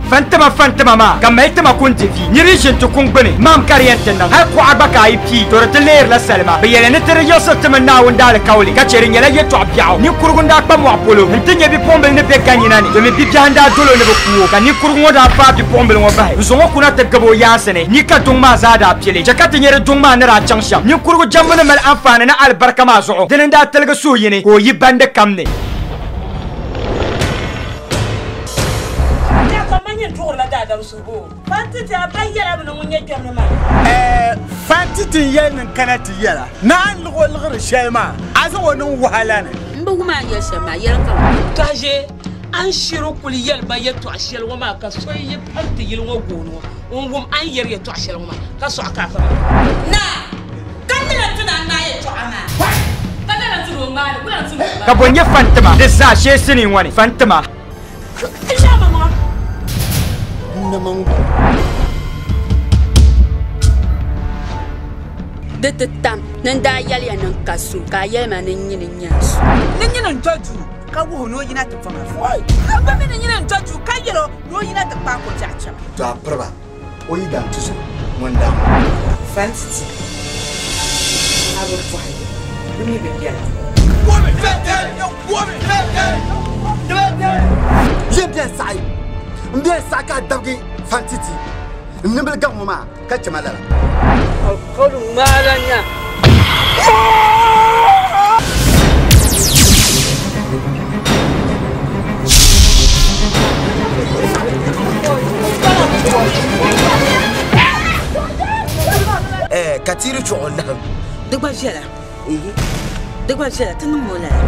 Fantima fantima maa ka mali tima ku n-di vi. Nir yi ʒini ti kuŋ gbini, maam ka di yɛn ti niŋ. Hal kuɣa gba ka a yi pii, to di ti leerila salima. Bɛ yɛli ni ti di yiɣisiri ti mini Naawuni daalikauli, ka chɛ di nyɛla yɛtɔɣ biɛɣu. Ninkurugu n-daa kpa mɔɣu polo nti nya bipuɣimbila ni be ganyina ni, domin bibiɛhi n-daa dol o ni bɛ ku o. Ka ninkurugu ŋɔ daa faai bipuɣimbila ŋɔ bahi n-zaŋ o kuna ti gab o yaansi ni. Ni ka duŋ maa zaa daa pili. Chɛ ka ti nya di duŋ maa ni daa chaŋ shɛm. Ninkurugu jɛmbu ni mali anfaani ni alibarika maa zuɣu, dini n-daa tiligi suhuyini ka o yi bandi kam ni. Fanti ti n-yɛli ni n kana ti yɛla ni a ni liɣi o liɣiri shɛli maa, a zaŋ o niŋ wahala ni. M bi wum a ni yɛli shɛm maa, yɛli ka wum. Tɔhiʒee, a ni shiri kul yɛli ba yɛtɔɣ shɛli ŋɔ maa ka so yi pali ti yili ŋɔ gooni ŋɔ n-wum a ni yɛri yɛtɔɣ shɛli ŋɔ maa, ka sɔɣi ka a fa ba. Naa, ka n ni lan ti ni a ŋmaai yɛtɔɣa maa, ka lala ti ni o ŋmaai li, wula n-ti ni o ŋmaai li? Ka bɔ n-nyɛ fantima di zaa shee sinii ŋɔ ni? Fantima. Di ti tam ni n daa yɛli ya ni n ka so, ka a yɛli ma ni n nyini n-nyɛ n so. Ni nyini n-do duu ka wuhi o ni o yina ti bɔma vuɣi. Ka bɛ mi ni nyini n-do duu ka yɛl o ni o yina ti kpaai kokpɛɣu kpɛma. To a piriba o yi daŋ ti zo ŋun daŋ. Fantiti, a bi bɔhi bɛ mi bi bela. Yɛn bɛn saɣi m bɛn saɣi ka a dabigi fantiti n nimbili gaŋ ŋɔ maa ka chɛ ma lala. Alikauli ŋmaala nya. Ka tiiri chuɣu nahim. Di gba viɛla. Di gba viɛla, ti niŋ o lala.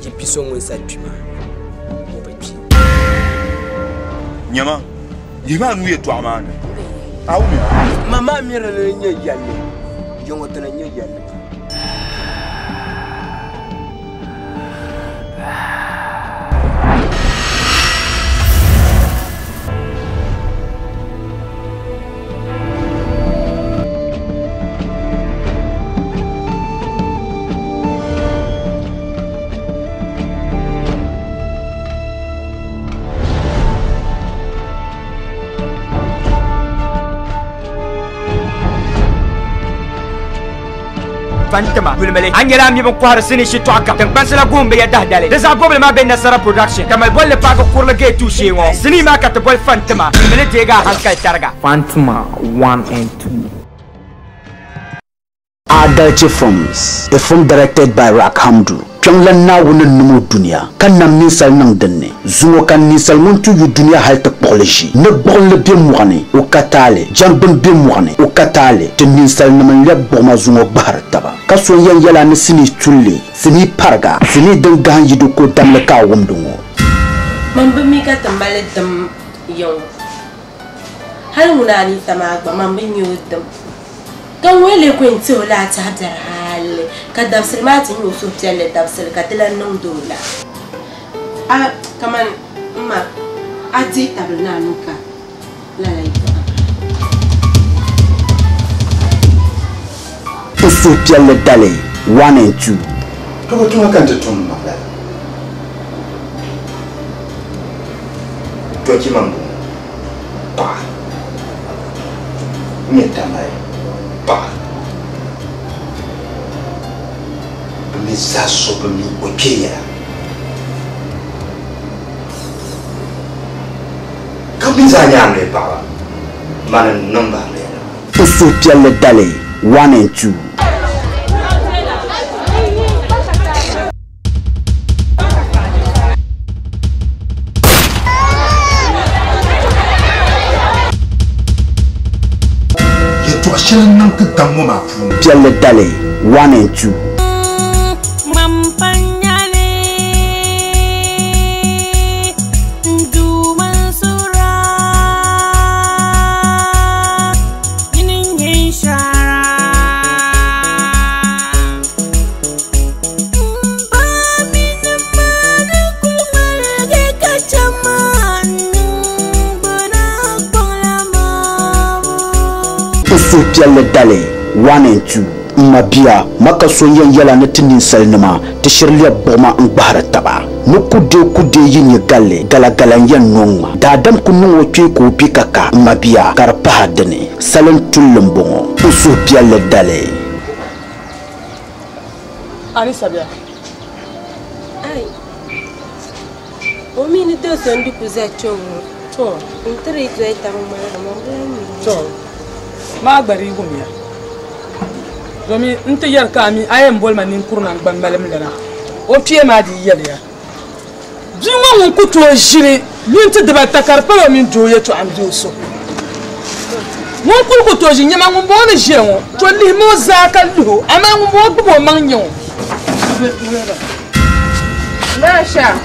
Yi bi so ŋun sa kpi maa, o bi kpi. Nyama, yihi maa nuu yɛtɔɣa maa ni. A wumya? Ma maa miri ni nyɛ yɛlli, ya ŋɔ ti na nyɛ yɛlli pam. Fantima yulimili a nyɛla a mi bin kɔhiri sinii shitɔɣu kam tiŋkpansi la guhim bi ya dahidali di zaɣ bobili maa be Nasara Production ka mali bolli paagi kurili gate 2 shee ŋɔ sinii maa ka ti boli Fantima yulimili deegi a hankali tariga. Fantima 1 and 2. Adalci Films, a film directed by Rak Hamdu. Kpiɔŋlan Naawuni ni nim o dunia, ka nam ninsal niŋ din ni. Zuŋɔ ka ninsal ŋun ti yu dunia hal ti kpuɣili ʒi. Ni gbuɣinli be mɔɣu ni, o ka taali. Jɛngbuni be mɔɣu ni, o ka taali. Ti ninsalnim n-lɛbi gbuɣima zuŋɔ gbahiri taba. Ka so n-yɛn yɛl a ni sinii tulli, sinii pariga, sinii din gahim yi di ko damli ka a wumdi ŋɔ. Man bi mi ka ti mali dim ya ŋɔ. Hal ŋuna a ni ta maa gba, man bi nya o dim. Ka ŋun lee ku yɛn ti o la a tɛha biɛri hali ka dabisili maa ti nyɛ o suhupiɛlli dabisili ka ti lan niŋdi o la. A kaman m ma, a dihi tabili ni a nuu ka lala yɛtɔɣa maa. N suhupiɛlli dali 1 and 2. Tɔbu tuma ka n ti tum m maŋ lala. Dɔchima m-bɔŋɔ, paɣa n-nyɛ tamali paɣa. Bɛ mi zaa so bi mi o kpee yɛla. Ka bɛ mi zaa nyɛ amiliya paɣaba, mani n-niŋ ba amiliya nima. N suhupiɛlli dali 1 and 2. Yɛtɔɣ shɛli n-niŋ ti daŋ ŋɔ maa puuni. Piɛlli dali 1 and 2. N suhupiɛlli dali 1 and 2 M mabia, ma ka so yɛn yɛla ni ti ninsalinima ti shiri lɛbi buɣima n-gbahiri taba. Ni kudee kudee yi nyɛ galli, galagala n-yɛn no ŋ-ŋma. Daadam ku niŋ o kpee ka o bi ka ka, m mabia, ka di pahi dini. Salin tulli m-bɔŋɔ. N suhupiɛlli dali. A ni sabiya? Ai, o mi ni do so n-di ku za kpe ŋɔ. To. N-tiri yi doli taba ŋmaligi ma, o bi lahi mi. To, maa gba dii wumya. Domin n ti yɛri ka a mi a yɛn boli ma ninkuri naŋgban malim lana. O kpee maa dii yɛliya, Bia ŋɔ ŋun ku tooi ʒili minti dibata ka di pala o mini doo yɛtɔɣa m-be o suhu. Ŋun kul ku tooi ʒi nyama ŋumbɔŋɔ ni ʒiya ŋɔ, to lihimi o zaa ka lihi o, amaa ŋumbɔŋɔ gbib o maŋ nya o. Masha.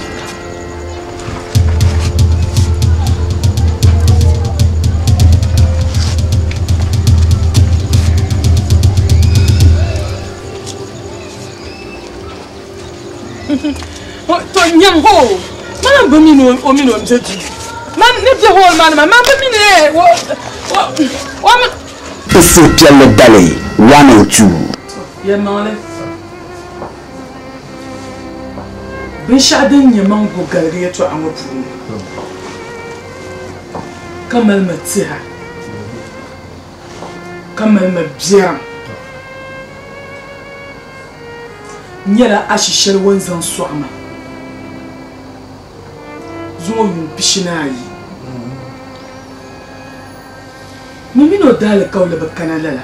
To nyam ho, man bi mi ni o mini o bɛ duu. Man ni bɛ hall maa ni maa, man bi mi ni o o mi. N suhupiɛlli dali 1 and 2. Yɛlimaŋli, binshɛɣu din nyɛ maŋ go galigi yɛtɔɣa ŋɔ puuni ka mali ma tɛha, ka mali ma biɛrim nyɛla ashi shɛli o ni zaŋ sɔɣi ma zuŋɔ yuun pishi ni ayi. M mini o daalikauli bi kana lala.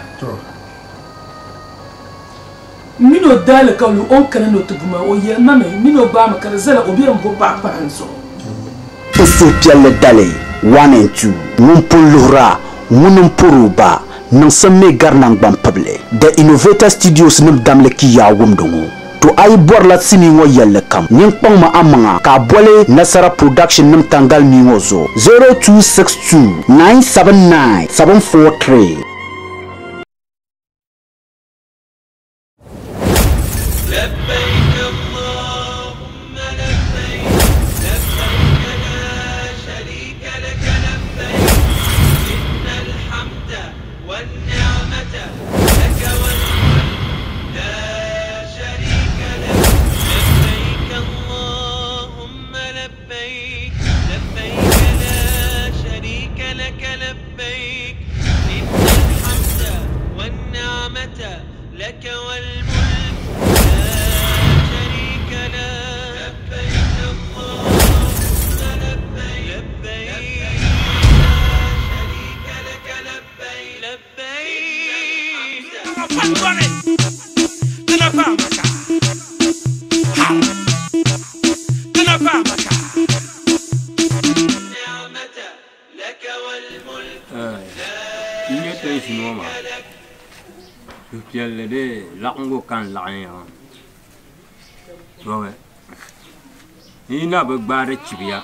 M mini o daalikauli o ni kana ni o ti bu ma, o yɛli ma mi, m mini o gbaai mi ka di zala o bɛ yɛn bo paɣa pahi n zuɣu. N suhupiɛlli dali 1 and 2 Ŋun pun luhira, ŋuni m-pɔri o ba, niŋsim mi gari naŋgbampibili. The Innovator Studios nim damli ki yaa wumdi ŋɔ. To a yi bɔrila sinii ŋɔ yɛlli kam, nyin kpaŋmi amaŋa ka a boli Nasara Production nim tangali mii ŋɔ zuɣu 0262 979 743. Suhupiɛlli bee laɣingu ka n laɣim ya maa tɔbu n yi na bi gbaari chibiya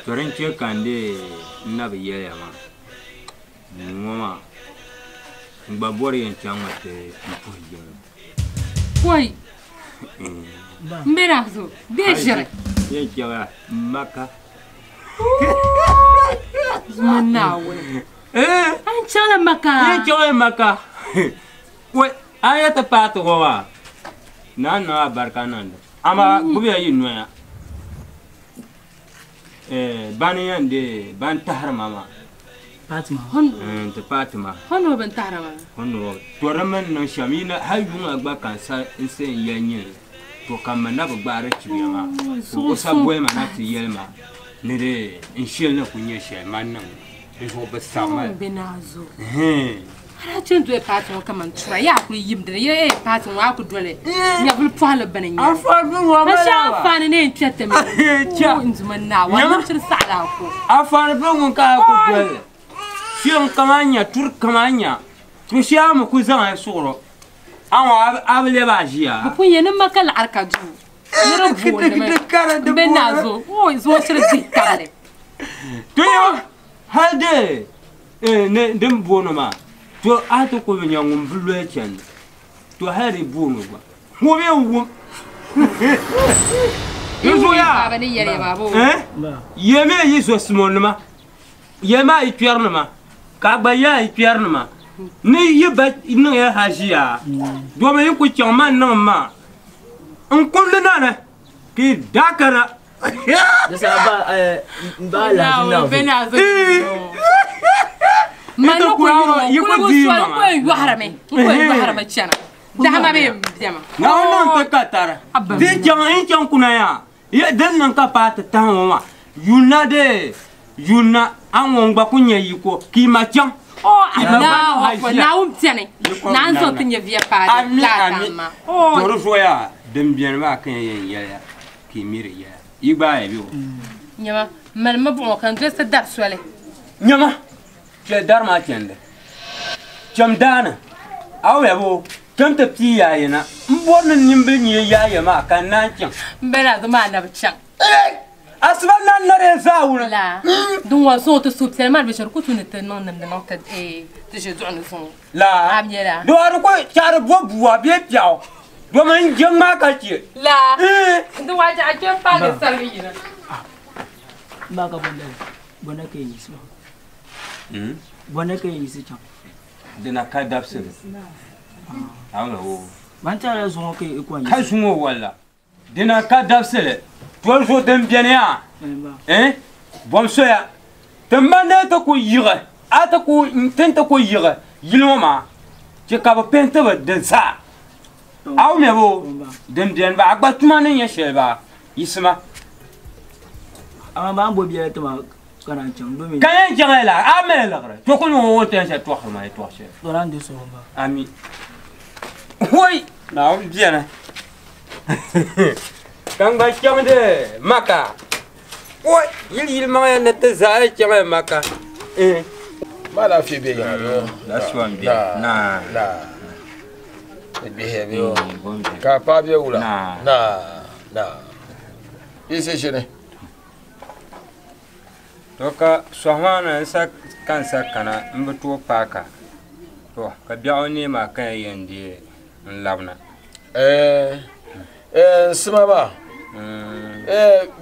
to din chɛ ka n dee n na bi yɛliya maa ŋ-ŋɔ maa n gba bɔri yɛn chaŋmi ti n puhi jiŋli. Pɔi m be na zo bee ʒiri. Yɛn chaŋla Maka. Zuma Naawuni. A ni chaŋla Maka? Yɛn chaŋla Maka. Wai a yɛn ti paai ti ŋɔ maa naa niŋ abarika niŋ di. Amaa gbubiya yi noya. Bani yɛn deei ban tahiri ma maa. Fatima. Ti Fatima. Hɔn o bin tahiri ma. Hɔn o. To di mini niŋ shɛm yi na hali yuŋa gba ka n sa n sa n yɛli nyini to ka m ma na bi gbaari chibiya maa. Ka o sa boli ma na ti yɛli ma ni di n shili ni ku nyɛ shɛli man niŋ di zuɣu bi sabi ma li. Bɛ naa zo. A daa chani doli paati ŋɔ kaman tura yaa kuli yim dini ya ee paati ŋɔ a ku doli nyɛvuli pɔhili bini n-nyɛ li. Shee anfaani ni yɛn kpe ti mi o n duma Naawuni nimchiri saɣila a ko. Anfaani be ŋun ka a ku doli li shee kaman nya turi kaman nya to shee a mi ku zaŋ a suɣuro a ŋɔ a bi lɛbi a ʒiya. Bɛ pun yɛn ni ma ka laɣiri ka duu ni di booni mi m be naa zo o zuɣu shiri dihi tabili. To ya hali dee ni din booni maa to a ti ku bi nya ŋun bi loli chandi to hali di booni gba ŋɔ bɛ wum di zuɣuya yɛmi yi zɔsimo nima yɛmi a yi kpɛrinima ka a gba yɛ a yi kpɛrinima Ni yi ba niŋ ya haʒiya domi yi ku chaŋ man niŋ ma n kundi nani ka yi daa kana. Man ni ku yi ŋɔ kuligu soli n ku yɛn yɔhirimi n ku yɛn yɔhirimi chana dahama bee n bɛma. Naawuni niŋ ti ka tari di chaŋ n chaŋ kuna yaa din niŋ ka paai ti tahi ŋɔ maa yunna dee yunna a ŋɔ n gba ku nyɛ yiko ka yi ma chaŋ. Oh, Allahu Akbar. Naawuni beni. Naan zaŋ ti nyɛviya paai di laa maa. Oh. Tɔri zoya din beni maa ka yɛn yɛliya ka yi mi di yɛla. Yi gbaaya bɛ o. Nyama, malimi buɣim ka n dolisi dari soli. Nyama, chɛ dari maa chandi. Cham daani, a wuya bɛ o, cham ti pii yaaya na. M bɔri ni nimbili nyɛ yaaya maa ka n naan chaŋ. M bala di maa na bi chaŋ. Asiba naan na di zaawuni. La, din wan sɔŋ ti suhupiɛlli maa ni bɛ shɛli ku tu ni ti niŋ nimdi niŋ ti ti ʒe duɣu ni zuŋɔ. La, A mi la. di waa di ku chaɣiri bo bua bee piɛɣu domin n jiŋ maa ka chɛ. La, di waa chaɣi kpe m-paagi sarigi yina. M ba ka bɔnda bɔnda ka yi yiɣisi maa. Bɔnda ka yi yiɣisi chaŋ. Dina ka dabisili. A o. Ban tɛrila zuŋɔ ka yi kɔŋ Ka zuŋɔ walla. Dina ka dabisili toli so din beni yaa eh bom soya ti mani ti ku yiɣi a ti ku tin ti ku yiɣi yili ŋɔ maa chɛ ka bi penti bi di zaa a wumya bo din beni ba a gba tuma ni nyɛ shɛli baa yiɣisima. Amaa baa bo biɛla tima ka naan chaŋ domi. Ka yɛn chaŋ la a mali liɣiri to ku niŋ o ni shɛli tɔɣisiri maa yɛtɔɣ shɛli. To naan di suhu ba. Ami. Woi Naawuni beni. Ka n gba chaŋ di Maka. Woi yili yili maŋ ya ni ti zaa yi chaŋ ya Maka. Ma laafee be yiŋa bee? Lafiya m-be. Naa. Naa. Di gbihiya bee? Ka a paɣa be wula? Naa. Naa. Naa. Yiɣisi ʒini. To ka sɔhi maa ni n sa ka n sa kana m bi tooi paai ka. To ka biɛɣu neei maa ka ya yɛn deei n labina. N sima maa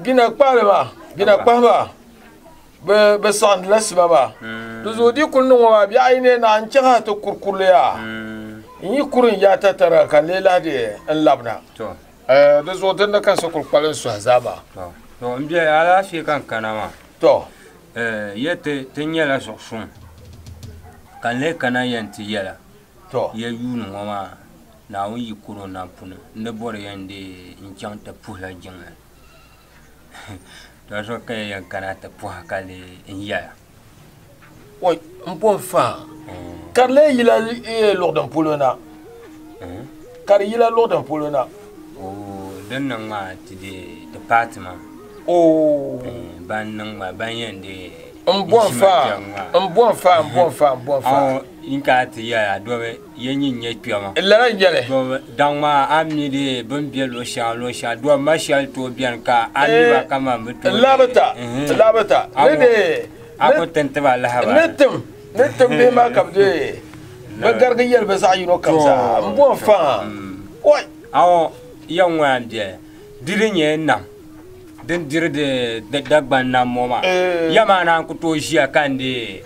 bina kpahili maa bina kpahi maa bi saɣindila sima maa di zuɣu di kuli niŋ ŋɔ maa bihi ayi ne na n chaŋ ha ti kuri kurili yaa n yi kuri n yaa tatariga ka n lee lahi di n labina di zuɣu dinni ka n so kuli kpalim sɔhi zaa maa. To n biɛhi alaafee ka n kana maa. To ya ti nyɛla zuɣu suŋ ka n lee kana yɛn ti yɛla ya yuuni ŋɔ maa Naawuni yi kuri o nam puuni n di bɔri ya n-deei n-chaŋ ti puhila jiŋli. Di zuɣu ka ya yɛn kana ti puhi ka lee n yɛla. Oi, m bo n-fa ka di lee yila luɣ din polo na. Ka di yila luɣ din polo na. Oo, din niŋ maa ti deei ti paati maa. Oo. Ban niŋ maa, ban yɛn deei N bo n-fa, n bo n-fa, n bo n-fa, n bo n-fa. N ka ti yɛla domi ya nyin nyɛ kpɛma. Lala n-nyɛ li. Domi daŋ maa a mi di bɛ ni be luɣ shɛŋa luɣ shɛŋa domi ma shɛli tooi beni ka a mi ba kaman bɛ tooi Labita, labita. Ni di. A ku ti n-ti ba lahibali. Ni tim, ni tim bihi maa ka bɛ deei bɛ garigi yɛli bɛ zaɣ yino kam zaa. M bo n-fa. Oi! Awɔ, ya ŋɔ a bɛ di di nyɛ nam. Din diri di Dagbaŋ nam ŋɔ maa, ya maa naan ku tooi ʒiya ka n deei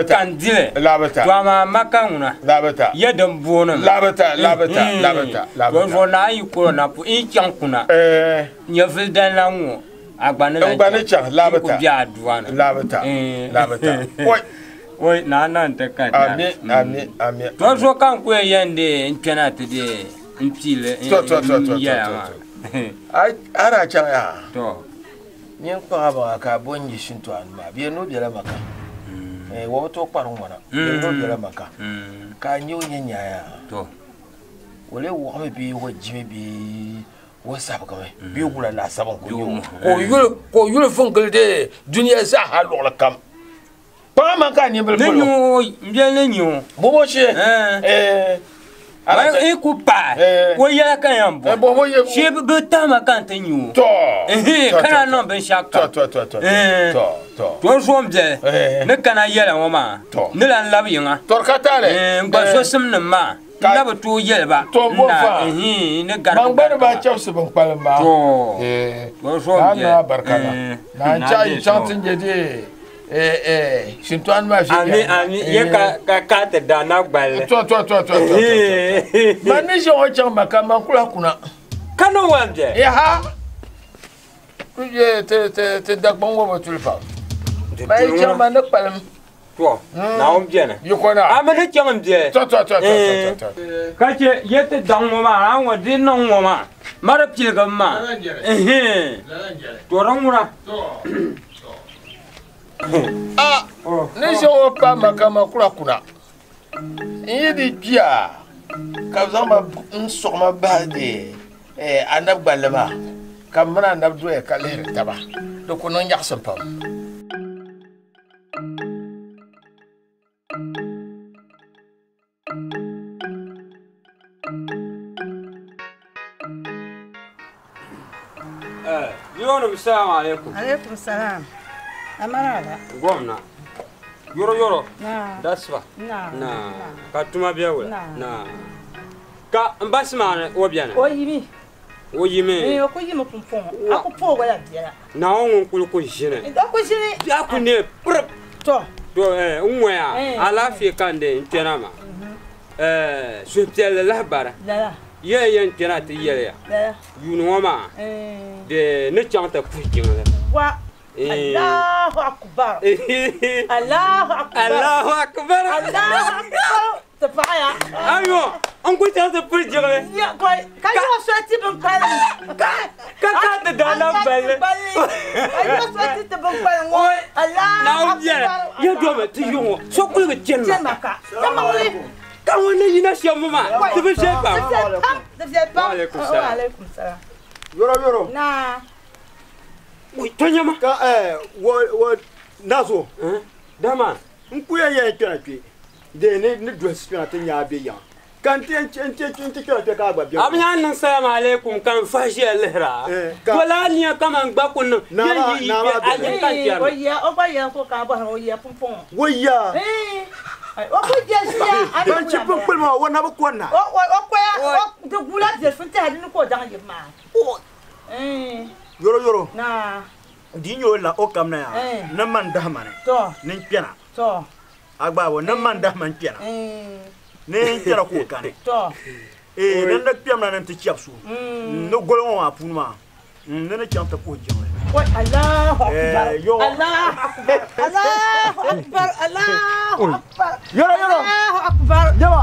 ka n di li. To amaa Maka ŋuna, ya din booni mi. To zuɣu naa yi kul o na pu n chaŋ kuna, nyɛvili dali la ŋ-ŋɔ, a gba ni lan chaŋ n ku be a dua ni. Oi, naa na n-ti ka dari. To zuɣu ka n ku yɛn deei n kpɛna ti deei n piili n yɛla maa. A daa chaŋ yaa? To. Nyin kpaŋa baŋa ka a bo n-yi shintɔɣu ni maa, bɛ nuu bela Maka. Wa bi tooi kpari ŋ-ŋɔna, bɛ nuu bela Maka. Ka a nya o nya nyaaya? To. O lee wɔɣimi bee o jimi bee o sabigimi bee wula laasabu n-kuli nyɛ o? Ka o yuli vuŋ gili di dunia zaa ha luɣili kam. Kpaŋa man ka a nimbili polo. Ni nyuŋ n bɛ ni nyuŋ. Bobo shee. I ku paai o yɛla ka yɛn bo shee bi tahima ka n ti nyuŋ. Ka na niŋ binshɛɣu kam. To zo n biɛli ni kana yɛla ŋɔ maa ni lan labi yiŋa. N gba zosim nim maa n na bi tooi yɛli ba na ni garigi. Man gba ni ba chɛbisi bin kpalim maa. To zo n biɛli. Na n chaŋ ti nyɛ dee. Shintɔɣani maa viɛnyɛla. Ami ami ye ka ka ti da na gballi. To to to to to. Man ni ʒe ŋɔ chaŋ Maka man kula kuna. Ka niŋ wan bɛ? Yaha. Ti ti ti Dagbaŋ ŋɔ bi tuli pam. Ma yi chaŋ man ni kpalim. To Naawuni beni. Yiko na. A mi ni chaŋ n bɛ. To to to to to. Ka che ye ti daŋ ŋɔ maa a ŋɔ di niŋ ŋɔ maa ma di piligim maa. To di ŋuna. A ni ʒe ŋɔ pa Maka man kula kuna. N yi di kpiya ka bɛ zaŋ ma n sɔɣi ma bahi di anabi gballi maa ka m mini anabi doya ka lihiri taba di ku niŋ nyaɣisim pam. Yonim salaam alaikum. Alaikum salam. Amaraba. Gwamna. Yoro yoro. Na. Dasba. Na. Na. Ka tuma bɛ wula. Na. Na. Ka n ba simaani o bɛni. O yimi. O yimi. Ee o ku yimi pumpɔŋɔ. A ku pooi wala biɛla. Naawuni ŋun kuli ku ʒini. O ku ʒini. A ku ne pirip. To. To n ŋɔya alaafee ka n de n kpɛna maa. Suhupiɛlli lahabara. Lala. Yɛla yɛn kpɛna ti yɛliya. Lala. Yuuni ŋɔ maa. De ni chaŋ ti puhi jiŋli. Wa. Allahu akbar. Allahu akbar. Allahu akbar. Allahu akbar. Ti paɣaya. Ayo, n ku chaŋ ti puhi jiŋli. Ya koi ka yɔ so ti bin kpalim. Ka ka ti daa na balli. Ka yɔ so ti ti bin kpalim ŋɔ. Allahu akbar. Ya dɔmi ti yuŋ ŋɔ so kuli bi chani ma ka. Ka Ka ŋun ni yina shɛm maa ti bi viɛli pam. Ti viɛli pam. Wa alaikum salam. Wa alaikum salam. Yoro yoro. Na. To nyama. Ka wo wo nazo. Dama. N ku yɛn yɛn kpɛna kpe. De ni ni dolisi kpɛna ti nyaa be yaŋ. Ka n ti n ti n ti kpɛna kpe ka a gba be. A bi nyaa niŋ salam alaikum ka n fahi ʒiya lihira. Wala niya kaman gba ku niŋ. Naa maa A yi ka kpɛri. O ya o gba yɛn ko ka bɔhiri o ya pumpɔŋɔ. Wo ya. O ku je ʒiya. Ban chi pun kpuli maa o na bi kɔnna. O o koya o di guula viɛli n tɛha dini ka o daŋ yibu maa. Yoro yoro. Na. Di nyɛ o la o kam na ya. Ni man dahi mani. To. Ni n kpɛna. To. A gba bo ni man dahi man kpɛna. Ni n kpɛna ka o kani. To. Ni n di kpɛmina ni n ti chɛbi so. Ni goli ŋɔ maa puuni maa. Ni ni chaŋ ti puhi jiŋli. Oi, Allahu akbar. Allahu akbar. Allahu akbar. Allahu akbar. Yoro yoro. Allahu akbar. Jaba.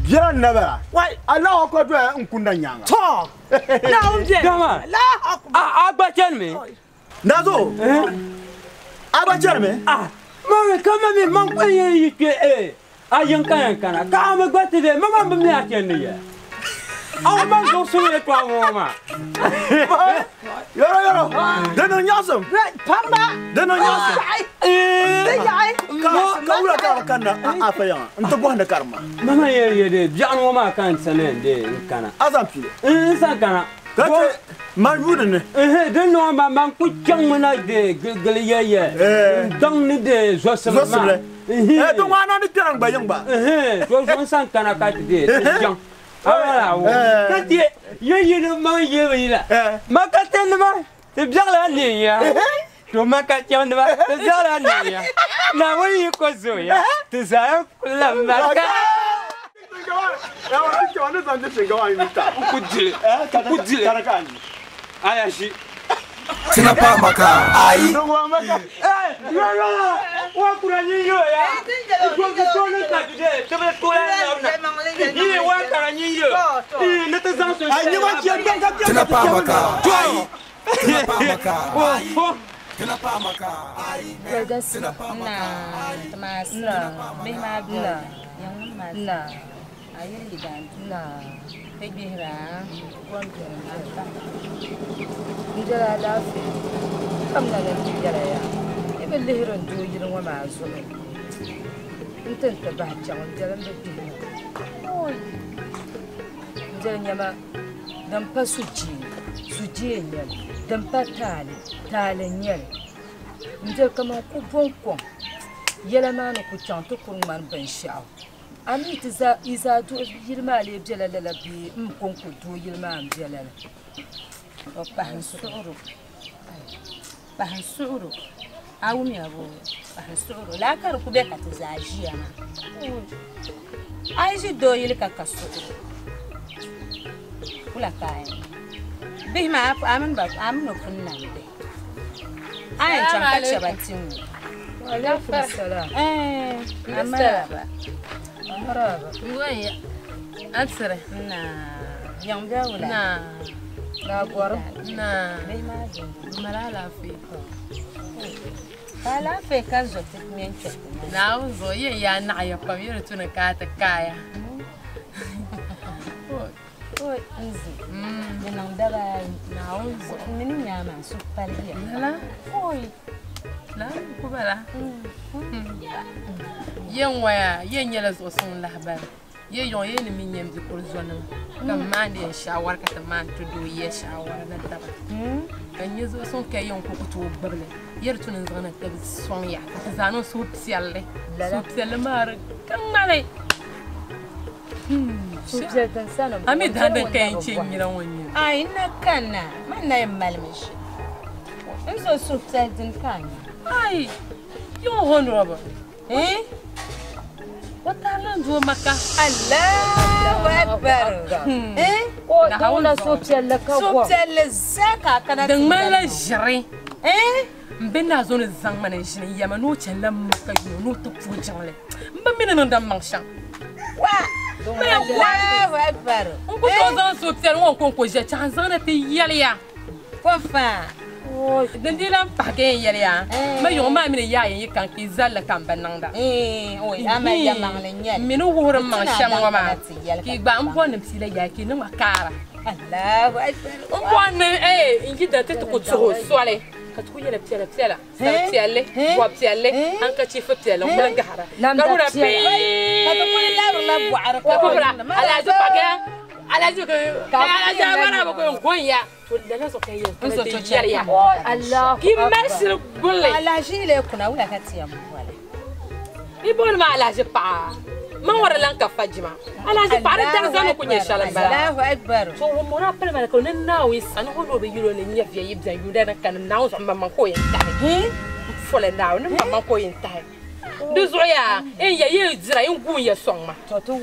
Biɛla n na bala. Wai. Allahu akbar doya n kunda nyaanga. To. Naawuni biɛni. Dama. Allahu akbar. A gba chani mi. Nazo. A gba chani mi. Ah. Ma mi kama mi man kpa yɛn yi kpe a yin ka yɛn kana ka a mi gba ti de ma man bi mi a chani ni ya. Aw man zuɣu suli yɛltɔɣa ŋɔ maa. Yoro yoro. Di niŋ nyaɣisim. Pamba. Di niŋ nyaɣisim. Di yaɣi. Ka wula ka bi kanna a fa yaŋa n ti bɔhindi karimma. Mama yɛn yɛ de biɛɣu ŋɔ maa ka n sani de n kana. A zaŋ pili. N san kana. Ka che man yuuni ni. Di niŋ ma man ku chaŋ mi na de gili yɛ n daŋ ni de zosimli maa. Zosimli. Di ŋɔ a na ni kpɛna n gba yiŋ gba. To zuɣu n san kana ka ti de ti chaŋ. Awala wo. Ka ti ye yini man ye bi la. Ma ka tɛni ma ti biɛɣila ni ya. To ma ka chaŋ ni ma ti biɛɣila ni ya. Naawuni yi ko zooya ti zaa kula maka. Ku dili ku dili. Aya ʒi. Tina pa maka ayi. Wa kura nyi yo ya. Ko ko ni ka ti de te be to la na. Ni wa kara nyi yo. Ni te zan so. Ai ni ma che gba ka Tina pa maka ayi. Tina pa maka ayi. Tina pa maka ayi. Tina pa maka ayi. Na. Na. Na. Ayiri dan. Na. Tegbihira. Njɛla alaafee kam na ni yɛla ya i bi lihiri n doo yili ŋɔ maa zuɣu n ti n ti bahi chaŋ n jɛli n bi bihi ma n jɛli nyɛma din pa sujee sujee n nyɛli din pa taali taali n nyɛli n jɛli kaman ku bɔŋ kom yɛla maa ni ku chaŋ ti kuri ŋmani binshaɣu a mi ti yi zaa yili maa lee bela lala bee n konko doo yili maa n be lala. Pahin suɣuro. Pahin suɣuro. A wumya bo. N suɣuro laa ka di ku be ka ti zaa ʒiya maa. A yi ʒi doo yili ka ka suɣuro wula ka a yɛn bihi maa a mini ba a mini o pun na m-bihi a yɛn chaŋ ka chɛ ba ti ŋɔ. Alaikum salam. Amaraba. Amaraba. Ngoya. Ansere. Na. Yang bɛ wula. Na. Na gɔrim. Na. Bihi maa zo. Mala alaafee. Ka alaafee ka zo ti mini kpɛ. Naawuni zuɣu yɛn yaa naɣiya pam yɛli tu ni ka a ti kaaya. Oi, n zi. Di niŋ daba ayi. Naawuni zuɣu. N mini nyaama n suhu paligiya. Lala. Oi. Lala ku bala. Yɛn ŋɔya yɛn nyɛla zuɣu suŋ lahibali. Yɛ yɔŋ yɛ ni mi nyɛ n bikuri zonima ka n maandi yɛn shaawara ka ti maan ti doo yɛ shaawara ni taba. Ka n nyɛ zuɣu suŋ ka yɛn ku ku tooi gbubili. Yɛ di tu ni n zaŋ na ti sɔŋ ya ka ti zaa niŋ suhupiɛlli. Suhupiɛlli maa di ka ŋmali. Suhupiɛlli din sani A mi daa din ka yɛn chɛ n nyina ŋɔ n-nyɛ. Ai, n na kanna, man na yɛn malimi ʒi. N zo suhupiɛlli din ka a nya. Ai, yɔŋ honorable. Eh? O tarila n doo Maka. Allahu Akbar. Eh? O dawla suhupiɛlli ka gɔm. Suhupiɛlli zaa ka a kana ti Din ŋmanila yɛli. ʒiri. Eh? N be naa zo ni zaŋ ma ni n ʒini n yɛma ni o chanila Maka yuno ni o ti puhi jiŋli. M bi mi ni niŋ din maŋ shɛm. Wa! Allahu Akbar. N ku tooi zaŋ suhupiɛlli ŋɔ n-kɔŋko ʒiya chaŋ n zaŋ na ti yɛli ya. Fɔnfaa. Din dii lan pahi ka yɛn yɛli ya, ma yuŋ maa mini yaa yɛn yi kan ka yi zalli ka m bi niŋda. M mi ni wuhiri m maŋ shɛm ŋɔ maa, ka yi gba m bɔri ni m piila yaai ka yi niŋ ma kaara. M bɔri ni n yi dali ti ti ku tuhi o soli ka ti ku yɛli piɛla piɛla, sari piɛlli, bɔb piɛlli, hankachiifu piɛlli n-kuli gahira. Ka wula pii! Ka kubira, Alhaji Pakiya, Alhaji Alhaji Amara bi ku yɛn gonya. To lala zuɣu ka yɛn kana ti yɛli ya. Ka yi mali shili guli. Alahaji lee kuna wula ka ti yɛn boli? Yi booni ma alahaji paɣa. Man ŋɔ di lan ka fajima. Alahaji paɣa di dariza ni ku nyɛ shɛli m-bala. Allahu Akbar. To wumbɔŋɔ daa pali ma ni ka ni Naawuni sani o ni o bi yuli o ni nya viɛ yi bɛn yuunda ni kani Naawuni zuɣu m-maŋmaŋ ka o yɛn tahi. M foli Naawuni ni m-maŋmaŋ ka o yɛn tahi. Di zuɣu yaa, n ya yi dira n guui ya sɔŋ ma.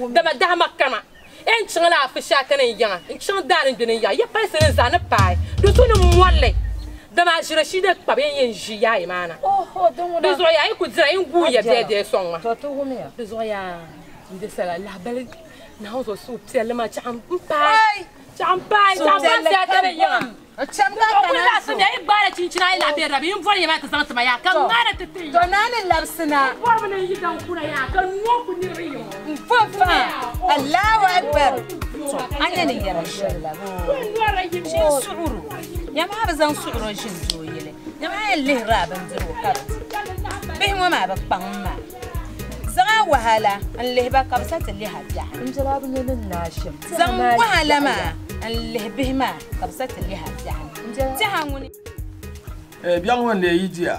Dama dahima kama. N chaŋ la Afishaaka ni n yiŋa, n chaŋ daa ni gbini n yaɣa, ya palisi ni zaa ni paai di so ni mɔri li, dama a ʒiri shida kpabi yɛn yɛn ʒi yaayɛ maa na. Di zuɣu yaa yi ku dira n guui ya bɛɛ bɛɛ sɔŋ ma. Di zuɣu yaa n di sala lahibali Naawuni zuɣu suhupiɛlli maa chaɣ m paai, chaɣ m paai, chaɣ m paai Afishaaka ni yiŋa. O kuli laɣisim ya yi gbaala chinchina yi lahi be rabi n bɔri ya maa ti zaŋ ti ma yaa ka ŋmaana ti ti ya. To naa ni labisi na. N bɔrimi ni n yi daŋ kuna yaa ka noo ku niriba yi ŋɔ. N fɔnfa Allahu Akbar. To a nya ni yɛra shɛli la bee? Shin suɣuro. Ya maa bi zaŋ suɣuro ʒini doo yili. Ya maa yɛn lihiri a bindirigu ka bi di. Bihi ŋɔ maa bi kpaŋ m ma. Zaŋ a wahala n lihi ba ka bi sa ti lihi a biɛhi. N biɛla bi nya ni naai shɛm. Zaŋ wahala maa n lihi bihi maa ka bi sa ti lihi a biɛhi. Tɛha ŋuni. Eh, biɛɣu ŋɔ n-lee yi diya?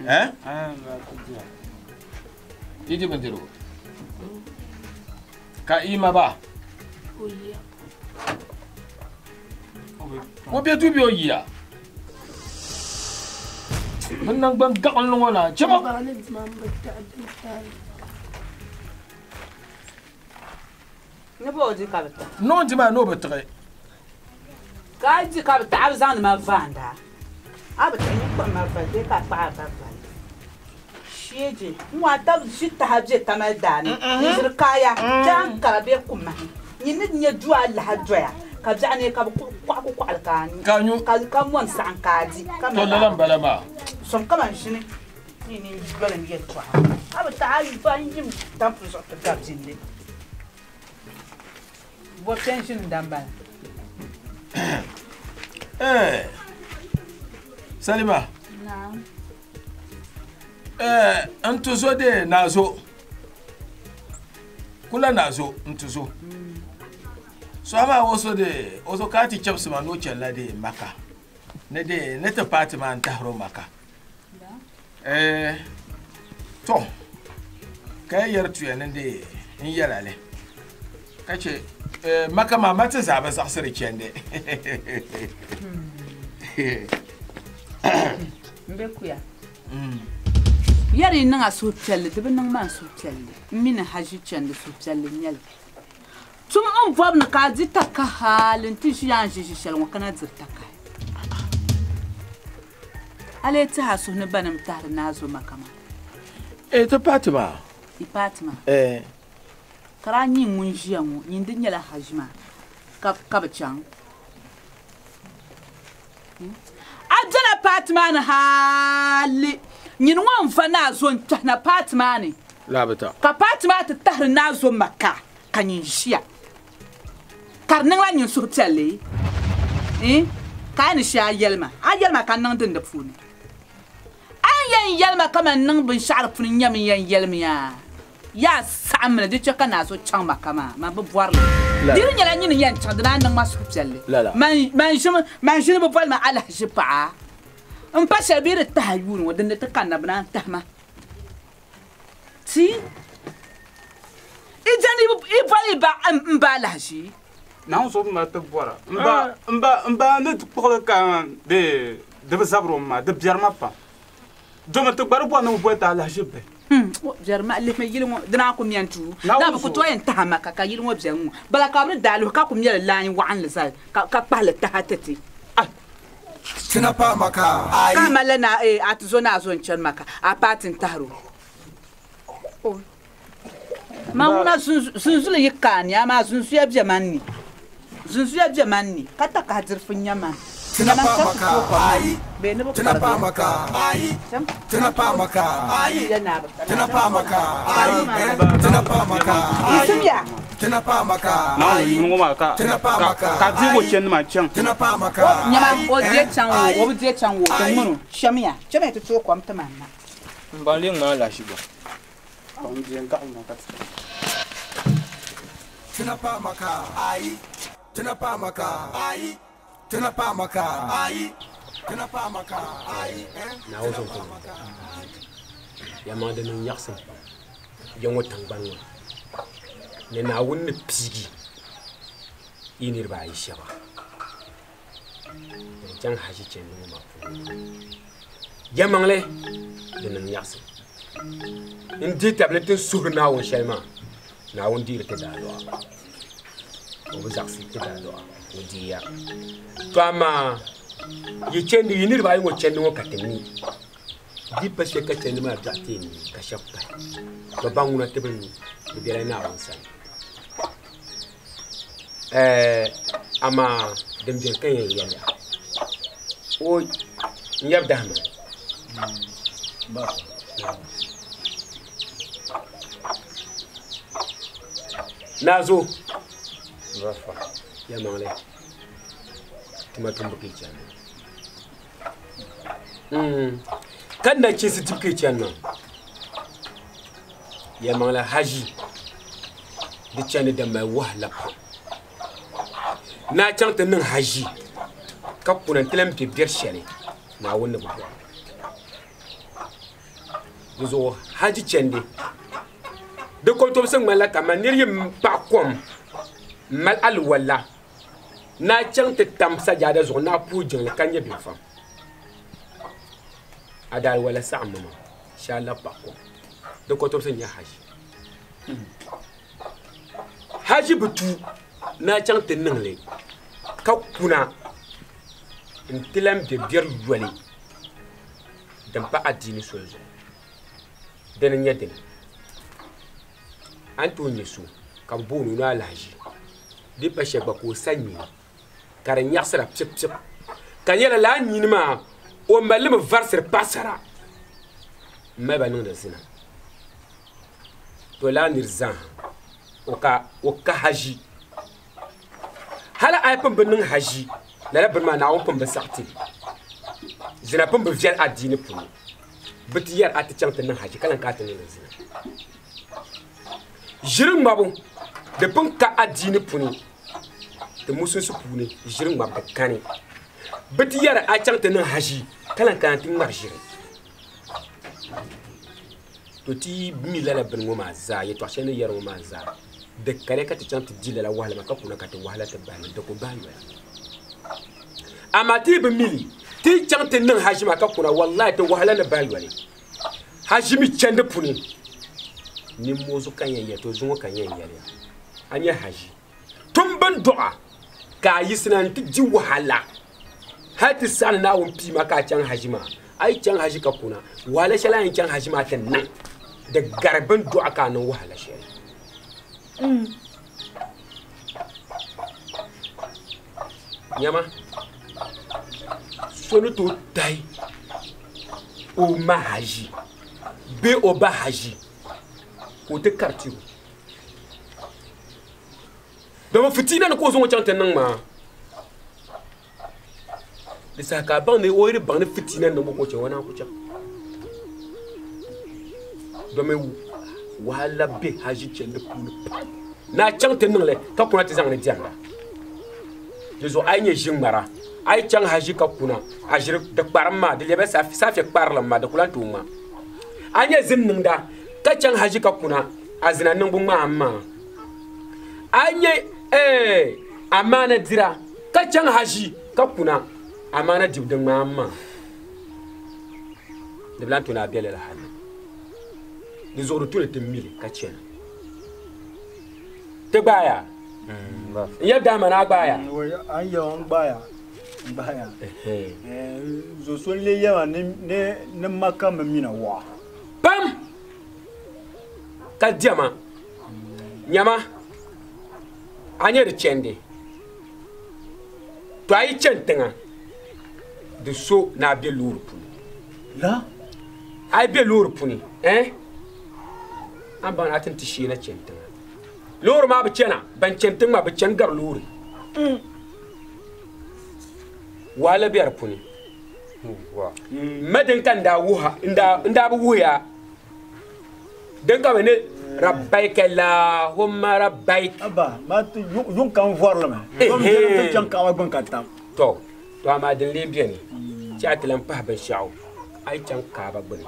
Eh? Yi di bindirigu? Ka yi ma ba? O be duu bee o yiya? Bɛ naŋgban gaɣinli ŋɔ na, chɛ ba! Ni ba o di ka bi taɣi. Ni o di maa ni o bi tiɣi. Ka a di ka bi taɣi a bi zaŋdi ma vaanda. A bi tiɣi ni kpuɣi ma vali bee ka a kpaɣi a ba vali. Sheeji, n ŋɔ a tab ʒi taha be Tamale daa ni n-ʒiri kaaya jaankara bee kumahi. Nyin ni nya du a lahi doya ka biɛɣu neei ka bɛ kɔɣi kukɔɣili ka a nyu ka mɔni saɣim ka a di ka To mali lala m-bala maa. Sɔŋ kaman ʒini ni ni dolim yɛltɔɣa. A bi taɣi a yi va n-yim tampuli zuɣu ti gabi ʒinli. Bɔ kpe n-ʒini n-dambala. Eh, Salima. Naam. Eh, n tuzo de nazo. Kula nazo n tuzo. So ama o so de o so ka ti chɛbisi ma ni o chɛnila de Maka. Ni de ni ti paati maa n tahiri o Maka. Eh, to ka ya yɛri tuya ni de n yɛla li. Ka chɛ eh, Maka maa ma ti zaa bi zaɣisiri chɛndi. N be kuya. Yɛri niŋ a suhupiɛlli di bi niŋ ma n suhupiɛlli n mi ni haʒi chandi suhupiɛlli n nyɛli tum n bɔbi ni ka a di takahi hali n ti ʒiya n ʒi ʒi shɛli ŋɔ kana diri takahi a lee tihi a suhu ni banim tahiri naa zo maka maa. Eh, ti paati maa. Ti paati maa. Eh. Ka daa nyin ŋun ʒiya ŋɔ nyin di nyɛla haʒi maa ka bi chaŋ. A bela paati maa ni hali nyini ŋɔ n-va naa zo n-kpɛhi na paati maa ni. Laabita. Ka paati maa ti tahiri naa zo Maka ka nyin ʒiya. Ka di niŋla nyin suhupiɛlli? Iin, ka a ni shee a yɛli ma, a yɛli ma ka n niŋ din di puuni. A ni yɛn yɛli ma kaman niŋ binshɛɣu di puuni n-nyɛ min yɛn yɛlimi a. Yaa saɣim li, di chɛ ka naa so chaŋ Maka maa, man bi bɔri li. Di di nyɛla nyini n-yɛn chaŋ, di naan niŋ ma suhupiɛlli. Man ʒini bi boli ma alahiʒi paɣa. M pa shɛli bɛ yi di tahi a yuuni ŋɔ, din ni ti kanna bɛ naan tahi ma. Ti yi jɛndi yi boli yi ba m ba alahiʒi. Naawuni so bi mali ti bɔra. M ba ni ti kpuɣili ka di bi zabiri o ma, di biɛri ma pam. Domi ti gba di bɔri ni bɛ boli ti alahiʒi bihi. Biɛri ma lihimi yili ŋɔ di naan ku mɛn duu. Naa bɛ ku tooi yɛn tahi ma ka yili ŋɔ beni ŋɔ. Bala ka bɛ ni daa luhi ka ku mɛli lain waɣinli zali ka kpahi li taha ti ti. Tina paai Maka. Ka malila na a ti zo ni a zo n-chani Maka, a paai ti n-tahir o. Man ŋuna zunzuli yi ka a ni, amaa zunzuya be man ni. Zunzuya be man ni, ka takahi dirifu n-nyɛ man. Tina paai Maka. Tina paai Maka. Tina paai Maka. Tina paai Maka. Tina paai Maka. Tina paai Maka. Tina paai Maka. Ka deeg o chandi maa chaŋ. Tina paai Maka. Nyama, o deei chaŋ o, o bi deei chaŋ o, ti ŋmani o. Chamiya, chamiya ti tooi kom ti man na. M ba lee ŋmaai lahi gba. Tina paai Maka. Tina paai Maka. Tina paai Maka. Tina paai Maka. Naawuni zaŋ ti niŋ Yɛlimaŋli di niŋ nyaɣisim pam ya ŋɔ tiŋgbani ŋɔ ni Naawuni ni piigi yi niriba ayi shɛba din chaŋ haji chandi ŋɔ maa puuni maa. Yɛlimaŋli di niŋ nyaɣisim. N dihi tabili ti ni suhiri Naawuni shɛli maa, Naawuni deeri ti daadua. O bi zaɣisi ti daadua, o deeya. To amaa yi chandi, yi niriba ayi ŋɔ chandi ŋɔ ka ti mi. Di pa shɛli ka chandi maa biɛɣu ti yɛn mi ka shɛba pahi. Bɛ baŋ ŋuna ti bi mi, di bela Naawuni sani. Amaa din beni ka yɛn yɛli ya, o n yɛbi dahima. Naazo, yɛlimaŋli tuma tumbu ka yi chani maa. Ka nachinsi dibu ka yi chani maa. Yɛlimaŋli haʒi di chani din mali wahala pam. Ni a chaŋ ti niŋ haʒi ka kuna n-ti lan be biɛri shɛli Naawuni ni bi bɔri. Di zuɣu haji chandi di kɔtomsi ŋmanila kaman nir yi paɣi kom m-mali aliwala ni a chaŋ ti tam sajaada zuɣu ni a puhi jiŋli ka nya binfam. A daaliwala saɣimmi maa shee a labi paɣi kom. Di kɔtomsi n-nyɛ haji. Haji bi tu ni a chaŋ ti niŋ li ka kuna n-ti lan be biɛri yoli din pa adiini soli zuɣu. Dini n-nyɛ dini. A ni tooi nya so ka bɛ booni o ni alahiʒi di pa shɛli gba ka o sa nyini ka di nyaɣisira pipipip ka nyɛla lala nyini maa o mali li mi varisiri paɣisara m-mali ba niŋdi zina. To lala niri zaaha o ka haʒi. Hali a yi pun bi niŋ haʒi lala bini maa Naawuni pun bi saɣi ti li. Zina pun bi viɛli adiini puuni. Bɛ ti yɛri a ti chaŋ ti niŋ haji ka lan ka a ti niŋdi zina. Ʒiri ŋmabu di pun ka adiini puuni, ti musulinsi puuni ʒiri ŋmabu di kani. Bɛ ti yɛri a chaŋ ti niŋ haji ka lan kana ti ŋmari ʒiri. To ti mi lala bini ŋɔ maa zaa, yɛtɔɣ shɛli ni yɛri ŋɔ maa zaa, di kali ka ti chaŋ ti di lala wahala maa ka kuna ka ti wahala ti bahi ni di ku bahi yoya. Amaa ti yi bi mi li, Ti chaŋ ti niŋ haji maa ka kuna wallahi ti wahala ni bahi yoli. Haji mi chandi puni. Nimmoo ka yɛn yɛli to zuŋɔ ka yɛn yɛliya. A nyɛ haji. Tum bin dɔɣa ka a yiɣisina n ti di wahala. Hali ti saɣani Naawuni pii ma ka a chaŋ haji maa. A yi chaŋ haji ka kuna wahala shɛli a yɛn chaŋ haji maa ti niŋ di gari bin dɔɣa ka a niŋ wahala shɛli. Nyama so ni tooi tahi o ma haji bee o ba haji ka o ti kariti o. Domi fitiina ni ka o zaŋ o chaŋ ti niŋ maa. Di saha ka a baŋ ni o yi di baŋ ni fitiina niŋbu ka o chaŋ o naan ku chaŋ. Domi wahala be haji chandi puuni pam. Ni a chaŋ ti niŋ li ka kuna ti zaŋ li diɛmda. Di zuɣu a yi nyɛ ʒiŋmara, a yi chaŋ haji ka kuna, a ʒiri di kparim maa, di lɛbila saafe kparilim maa, di ku lahi tooi ŋma. A nyɛ zim niŋda ka chaŋ haji ka kuna, a zina niŋbu ŋmaam maa. A nyɛ amaana dira ka chaŋ haji ka kuna, amaana dibu di ŋmaam maa. Di bi lahi tooi ni a be lala hali. Di zuɣu di tu ni ti mili ka chana. Ti gbaaya? N yɛli Dahama ni a gbaaya? An yɛ n gbaaya. N gbaaya. Zo so n lee yɛma ni Maka mi mina wɔɣa. Pam! Ka diɛma. Nyama, a nyɛ di chandi. To a yi chani tiŋa, di so ni a be loori puuni. La? A yi be loori puuni, a ni baŋ ni a ti ni ti sheena chani tiŋa. Loori maa bi chana, ban chani tiŋ maa bi chani gari loori. Wahala be di puuni. Ma din ka n daa wuha, n daa bi wuhiya. Din ka bi ni rabbaik Allahumma rabbaik. Abba, ma ti yuŋ kam vɔrili mi. Dom ti chaŋ kaɣaba gbuni ka tam. To, to amaa din lee beni, chɛ a ti lan pahi binshɛɣu a yi chaŋ kaaba gbuni.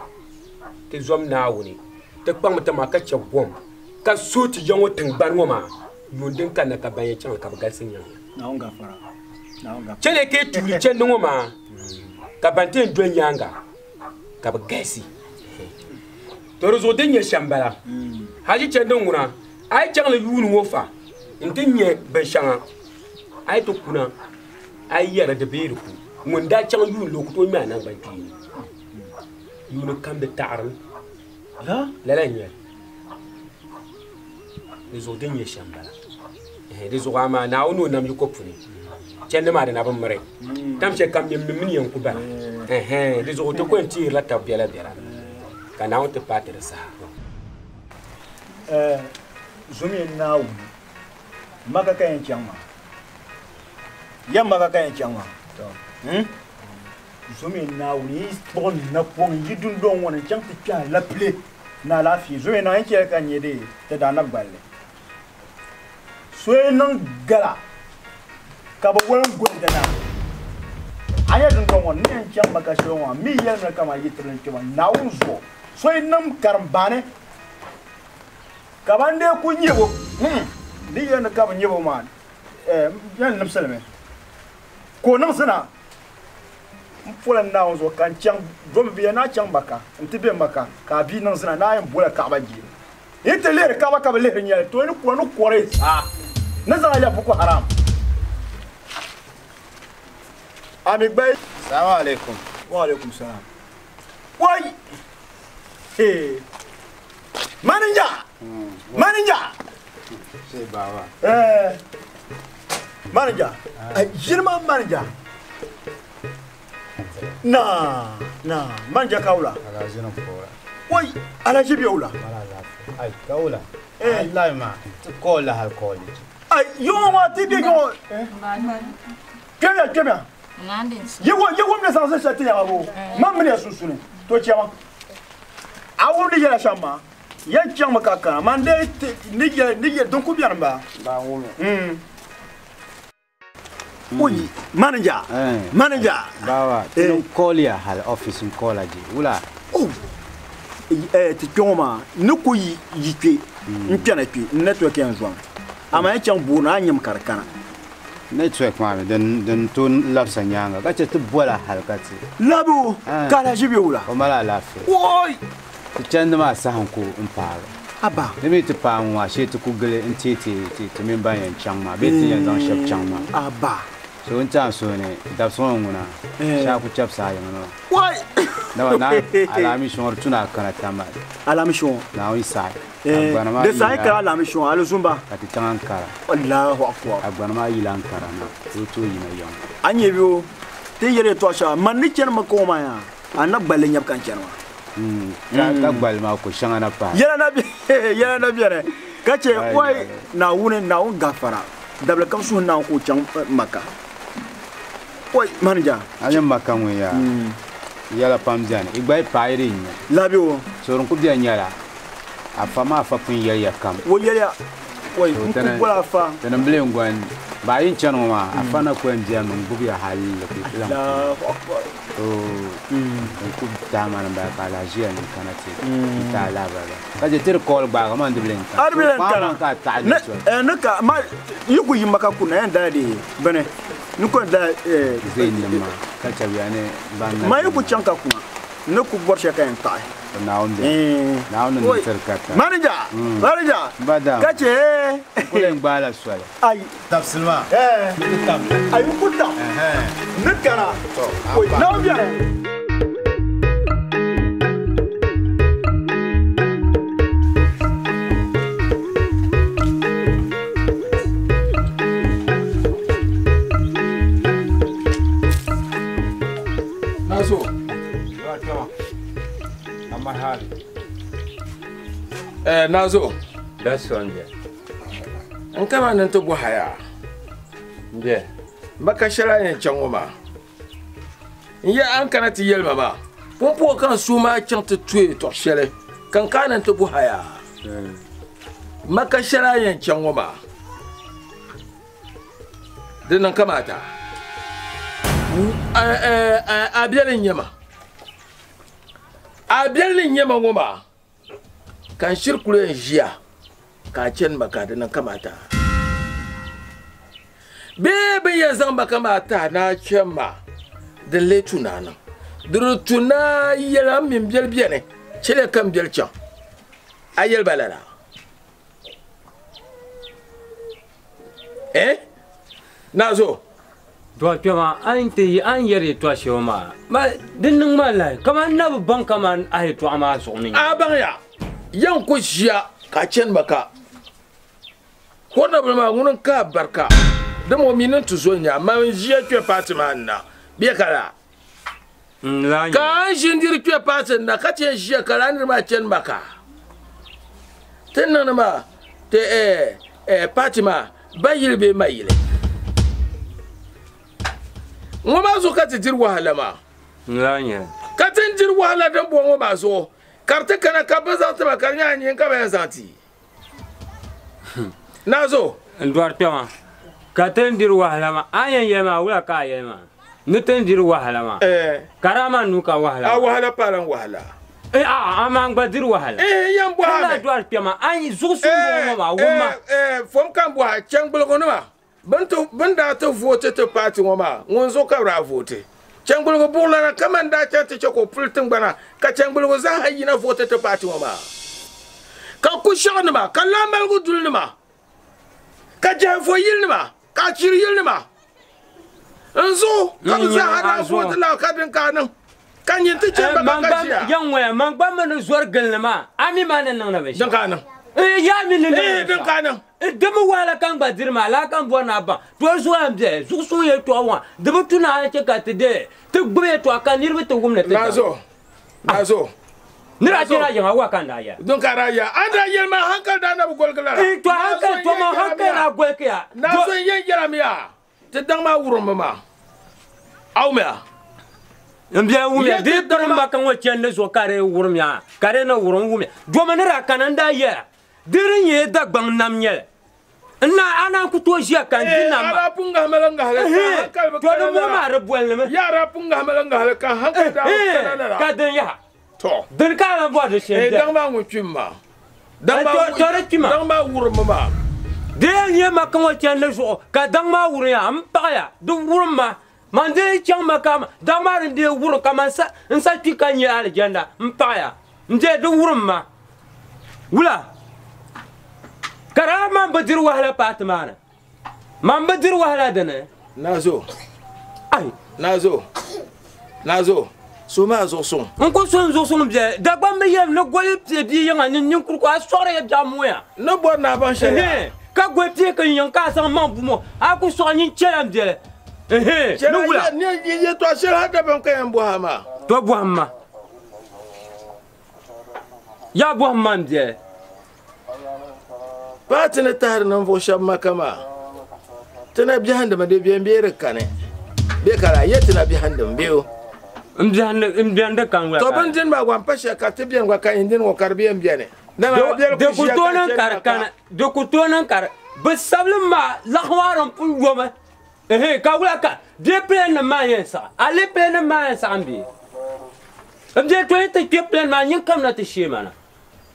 Ti zom Naawuni, ti kpaŋmi ti maa ka chɛ gom, ka suhi ti ya ŋɔ tiŋgbani ŋɔ maa yuun din kanna ka ban yɛn chaŋ li ka bɛ galisi nyaŋ ya. Naawuni gafara. Naawuni gafara. Chɛ li ka yi tuuli chandi ŋɔ maa ka ban ti yɛn doli nyaaŋa ka bɛ galisi. To di zuɣu din nyɛ shɛm bala. Haji chandi ŋuna, a yi chaŋ li yuuni ŋɔ fa nti nya binshɛŋa, a yi ti kuna a yi yɛri di bee di ku. Ŋun daa chaŋ yuuni li o ku tooi ŋme a naŋgban kpeeni. Yuuni kam di taɣirimi. Lala n-nyɛ li. Di zuɣu din nyɛ shɛm bala. Di zuɣu amaa Naawuni o nam yiko puuni chandi maa di na bi miri. Tam shɛli kam mini mini yɛn ku bala. Di zuɣu ti ko yɛn teerila tab biɛla biɛla ka Naawuni ti paai ti di saha. Zumiya Naawuni Maka ka yɛn chaŋ maa. Ya Maka ka yɛn chaŋ maa. Zumiya Naawuni yi kpuɣi napɔŋ yi dundɔŋ ŋɔ ni n-chaŋ ti kpe alapile ni alaafee. Zumiya Naawuni chɛli ka n nyɛ dee ti daa na gballi. So yi niŋ gala ka bɛ wali n-goli di na. A nya dundɔŋ ŋɔ ni yɛn chaŋ Maka shɛli ŋɔ maa, mi yɛlimi kaman yi tiri n-kpɛma Naawuni zuɣu. So yi niŋ karimbaani ka ban dee ku nyɛbo, di yɛli ni ka bɛ nyɛbo maa yɛn limsi li mi ka o niŋ zina. N pola Naawuni zuɣu ka n chaŋ domi bɛ yɛn naa chaŋ Maka nti be Maka ka a bia niŋ zina naa yɛn bola Kaɣaba jee. Yi ti lihiri Kaɣaba ka bɛ lihiri nyɛli to ni kɔri ni kɔri zaa ni zaŋ a lɛbi Boko Haram. A mi gba yi. Salamu alaikum. Wa alaikum salam. Wai! Hey. Manager! Manager! Sai baba. Manager. Girma manager. Na, na, manager kaula. Alaji na kora. Wai, alaji bi wula. Ai, kaula. Wallahi ma, ti call hal college. Ai, yo ma ti bi yo. Kemia, kemia. Yewo mi sa se ti ya bo. Ma mi ne susuni. To chema. Awo ni yela shama. Yan chaŋ mi ka kana man de ni yɛ don ku biɛni ba. Oyi manager manager. Baba ti n call ya hal office n call aje wula. Oh ti kpɛ ŋɔ maa ni ku yi kpɛ n kpɛna kpɛ n network yɛn zɔŋ amaa yan chaŋ booni a nyam ka di kana. Network maa mi din din to labisa nyaanga ka che ti bola hali ka ti. Labu ka alaji bɛ wula. O mali alaafee. Woi. Ti chandi maa saha n-ku n paagi. Aba. Di mi ti paagi ŋɔ maa shee ti ku gili n teei ti ti ti mini ban yɛn chaŋ maa bee ti yɛn zaŋ shɛba chaŋ maa. Aba. So n ti a suhu ni dabisi ŋɔ ŋuna shee a ku chɛbisi a yiŋa maa. Woi. Dama naa alaamishi ŋɔ di tu ni a kana Tamale. Alaamishi ŋɔ. Naawuni saɣi. Eh, Agbana maa di saɣi yila kara alaamishi ŋɔ alizumba. Ka ti chaŋ Ankara. Allahu akbar. Agbana maa yila Ankara na ka o tooi yina yiŋa. A nyɛ bɛ o ti yɛli yɛltɔɣa shɛŋa man ni chani Maka ŋɔ maa yaa a na gballi nyɛbu ka n chani maa. Ka gballi maa ko shɛŋa na pahi. Yɛla na yɛla na beni ka che wai Naawuni Naawuni gafara dabili kam suhu Naawuni ka o chaŋ Maka. Wai manager. A nyɛ Maka ŋɔ yaa yɛla pam beni i gba yi paai di nya. Labi o. So din ku beni nyɛla afa maa afa pun yɛliya kam. O yɛliya wai n ku boli afa. Tini m bili n-gɔn ba yi chani ŋɔ maa afa na ku yɛn beni mi n-gbubi ya hali ka yi ti zaŋ Allahu akbar. So n ku tahi ma ni m-bala ka alahi ʒiya ni n kana ti n ti a lahabali ka je ti di call gbaagi ma n di bi len kana. A di bi len So kana. kpaŋ ka a taɣi Ni, network. ni ka ma yi ku yi Maka kuna yɛn dala di bini ni ku yɛn dala, Zai nim maa ka chabiya ni ban na Ma yi ku chaŋ ka kuna ni ku bɔri shɛli ka yɛn taɣi. Naawuni bɛ. Naawuni ni tiri ka ta. Manager, manager. Badam. Ka che. Ku len gbaala soli. Ayi. Tabsili maa. Ni ti tam. Ayi ku tam. Ni kana. Oi, Naawuni bɛni. Nazo. Nazo. That's one there. N kama ni ti bɔhaya. Nje. Maka shɛli a yɛn chaŋ ŋɔ maa. N yɛ an kana ti yɛli ma maa. Pumpɔŋɔ ka n suhu maa chaŋ ti tuhi tɔɣ shɛli ka n kana ni ti bɔhaya. Maka shɛli a yɛn chaŋ ŋɔ maa. Di niŋ kamaata. A biɛli n-nyɛ ma. A biɛli ni nyɛ ma ŋɔ maa. Ka n shiri kuli yɛn ʒiya ka a chani Maka di niŋ kamaata. Bee bɛ yɛn zaŋ Maka maa tahi ni a chani maa, din lee tu naa niŋ. Di di tu naa yɛli a mini biɛli beni, chɛliya ka n biɛli chaŋ. A yɛli ba lala? Eh? Nazo. Dɔɣi kpɛma, a ni ti yi, a ni yɛri yɛltɔɣa shɛli maa, ma di niŋ ma lahi, kaman na bi baŋ kaman a yɛltɔɣa maa zuɣu ni. A baŋya, yɛn ku ʒiya ka a chani Maka. Honorable maa ŋuni n-ka barika, dama o mi ni ti zo nya, ma n ʒiya kpe paati maa ni na, bɛ ka la. Ka a ni ʒi n-diri kpe paati ni na ka ti yɛn ʒiya ka laa niriba maa chani Maka. Ti ni niŋdi maa, ti paati maa ba yili bee ma yili. Ŋɔ maa zuɣu ka ti diri wahala maa. Ka ti ni diri wahala din bɔŋɔ maa zuɣu, ka di ti kana ka bɛ zaŋ ti ma ka di nyɛ a nyini ka bɛ yɛn zaŋ ti. Nazo. N dɔri kpɛma, ka ti ni diri wahala maa, a yɛn yɛli maa wula ka a yɛli maa? Ni ti ni diri wahala maa. Ka di ama nuu ka wahala maa. A wahala paala n wahala. A a maa gba diri wahala. Yɛn bɔhi a mi. Ka dɔri kpɛma, a yi zuɣusuŋ ŋɔ maa, wumma. Fom ka n bɔhi a, chɛŋgbiligu nima, bɛ ni daa ti vooti ti paati ŋɔ maa, ŋun zuɣu ka bɛ daa vooti? Chɛŋgbiligu buɣulana kaman daa chaŋ ti che ka o puli tiŋgbana, ka chɛŋgbiligu zaa ha yina vooti ti paati ŋɔ maa. Ka kushɛɣunima, ka laamaligu dulinima, ka jɛhifo yilinima, ka achiri yilinima n zuɣu ka bɛ zaa ha daa vooti la ka din ka a niŋ. Ka nyin ti chɛ ba ka ka ʒiya. Yan ŋɔya, man gba mi ni zɔri gilli maa, a mi maa ni niŋ na binshɛɣu. Din ka a niŋ. Ya mi ni niŋ na Din ka a niŋ. Di mi wahala ka n gba diri maa, laa ka n bɔri ni a baŋ. To zuɣu n bɛ, zuɣusuŋ yɛltɔɣa ŋɔ, di bi tu ni a chɛ ka ti deei, ti gbubi yɛltɔɣa ka niriba ti wum ni ti daŋ. Nazo, Nazo. Nira chɛla yiŋa wa ka n daa yɛli. Din ka daa yɛli, a ni daa yɛli maa hankali daa na bi goligi lala. To hankali, to maa hankali daa goligi ya. Nazo n yɛn yɛlimi yaa, ti daŋ maa wurimmi maa. A wumya? N bɛ wumya, di pirim ma ka ŋɔ chandi zuɣu ka di wurim ya, ka di ni wurim wumya. Domi ni daa kana n daa yɛla, di di nyɛ Dagbaŋ nam nyɛli. N na a naan ku tooi ʒiya ka n di nam maa. A daa pun ŋahima la ŋahili ka hankali bi To di kana ŋɔ lala. maa di bolli mi. Ya daa pun ŋahima la ŋahili ka hankali daa bi kana lala. Ka din yaha. To. Din ka a lan bɔri di shee n-bɛ. Daŋ maa ŋun kpim maa. Daŋ maa To di kpima. Daŋ maa wurimmi maa. Di yɛn nyɛ maka ŋɔ chandi zuɣu ka daŋ maa wurim ya, m paɣiya, di wurim ma. Man dee chaŋ maka maa, daŋ maa din dee wurim ka man sa n sa kpi ka nya alijanda, m paɣiya. N dee di wurim ma. Wula? Ka daa man bi diri wahala paati maa ni. Man bi diri wahala dini. Nazo. Ai. Nazo. Nazo. Suhu maa zuɣu suŋ. N ku suhu n zuɣu suŋ biɛli. Dagbamb bi yɛlim ni goli pia bia yiŋa ni ninkurigu a sɔɣiri ya biɛɣu moya. N ni bɔri ni a baŋ shɛli yaa. Ka goli pia ka yiŋ ka a zaŋ maŋ bu mo, a ku sɔɣi nyin chɛla n biɛli. Ni wula. Chɛla yɛtɔɣ shɛli ha dabam ka yɛn bɔhi a maa. To bɔhim ma. Yaa bɔhim ma n biɛli. Paati ni tahiri ninvuɣ shɛba maka maa, ti na biɛhindimi di beni bee di kani? Bee ka lahi yɛ ti na biɛhindimi bee o? N biɛhindi kani wula To ka bindini maa gba m-pa shɛli ka ti beni gba ka indini ŋɔ ka di bee m-beni. Dama a biɛli Di ku ku ʒiya tooi ka niŋ chani ka di maka. kani. Di ku tooi niŋ ka di bi sabilim maa laɣim maa din pun yomi. Ehe, ka wula ka bɛ plane nim maa yɛn saɣi? A lee plane nim maa yɛn saɣim bee? N bɛ tooi ti kpe plane maa nyin kamina ti shee ma na.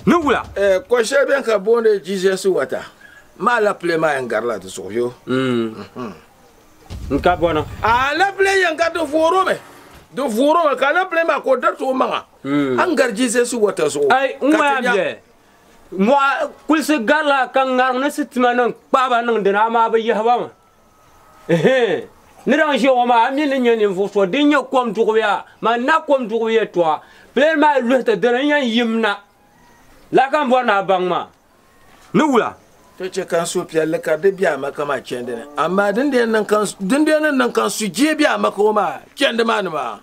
Ni wula? Ko shɛli bɛn ka booni Jesus water maa alapile maa yɛn garila di zuɣu yo. N ka bɔna. A alapile yɛn gari di vooromi. Di vooromi ka alapile maa ka o dariti o maŋa. A ni gari Jesus water zuɣu. Ai, n Ka ŋɔya ti nya. bɛ. Mɔɣa kulisi garila ka ŋariŋ ni sitima niŋ kpaaba niŋ dini amaa bi yihi ba mi. Ehe. Ni daŋ ʒiya ŋɔ maa, a mi ni nyɛ ninvuɣ so din nyɛ kom duɣibu yaa, man na kom duɣibu yɛtɔɣa. Plane maa luhi ti dini n-yɛn yim na. Lala ka m bɔri ni a baŋ maa. Ni wula? To chɛ ka n suhupiɛlli ka di be a maka maa chandi ni, amaa din di yɛn niŋ ka n sujee be a maka ŋɔ maa chandi maa ni maa.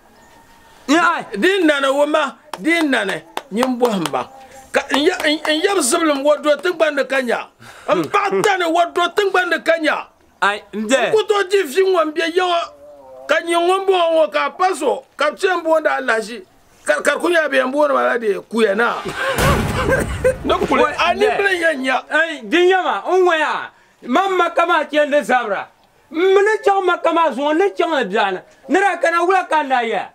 Di nani o ma, di nani nyin bɔhim ma. Ka n yab zibilim wa do tiŋgbani ni ka nya. M paɣa tani wa do tiŋgbani ni ka nya. N ku tooi di vi ŋɔ m-be ya ŋɔ, ka nyin ŋun bɔŋɔ ŋɔ ka a pa so, ka bɛ chɛ m-booni a alahichi. Ka di ku nyɛla bɛ yɛn booni ma la dee kuya naa. Ni kuli a nimbila yɛn nya. Di nyama, n ŋɔya, man maka maa chɛ n-di zabira. M mi ni chaŋ maka maa zuŋɔ, n ni chaŋ li biɛɣuni. Ni daa kana wula ka n daa yɛya?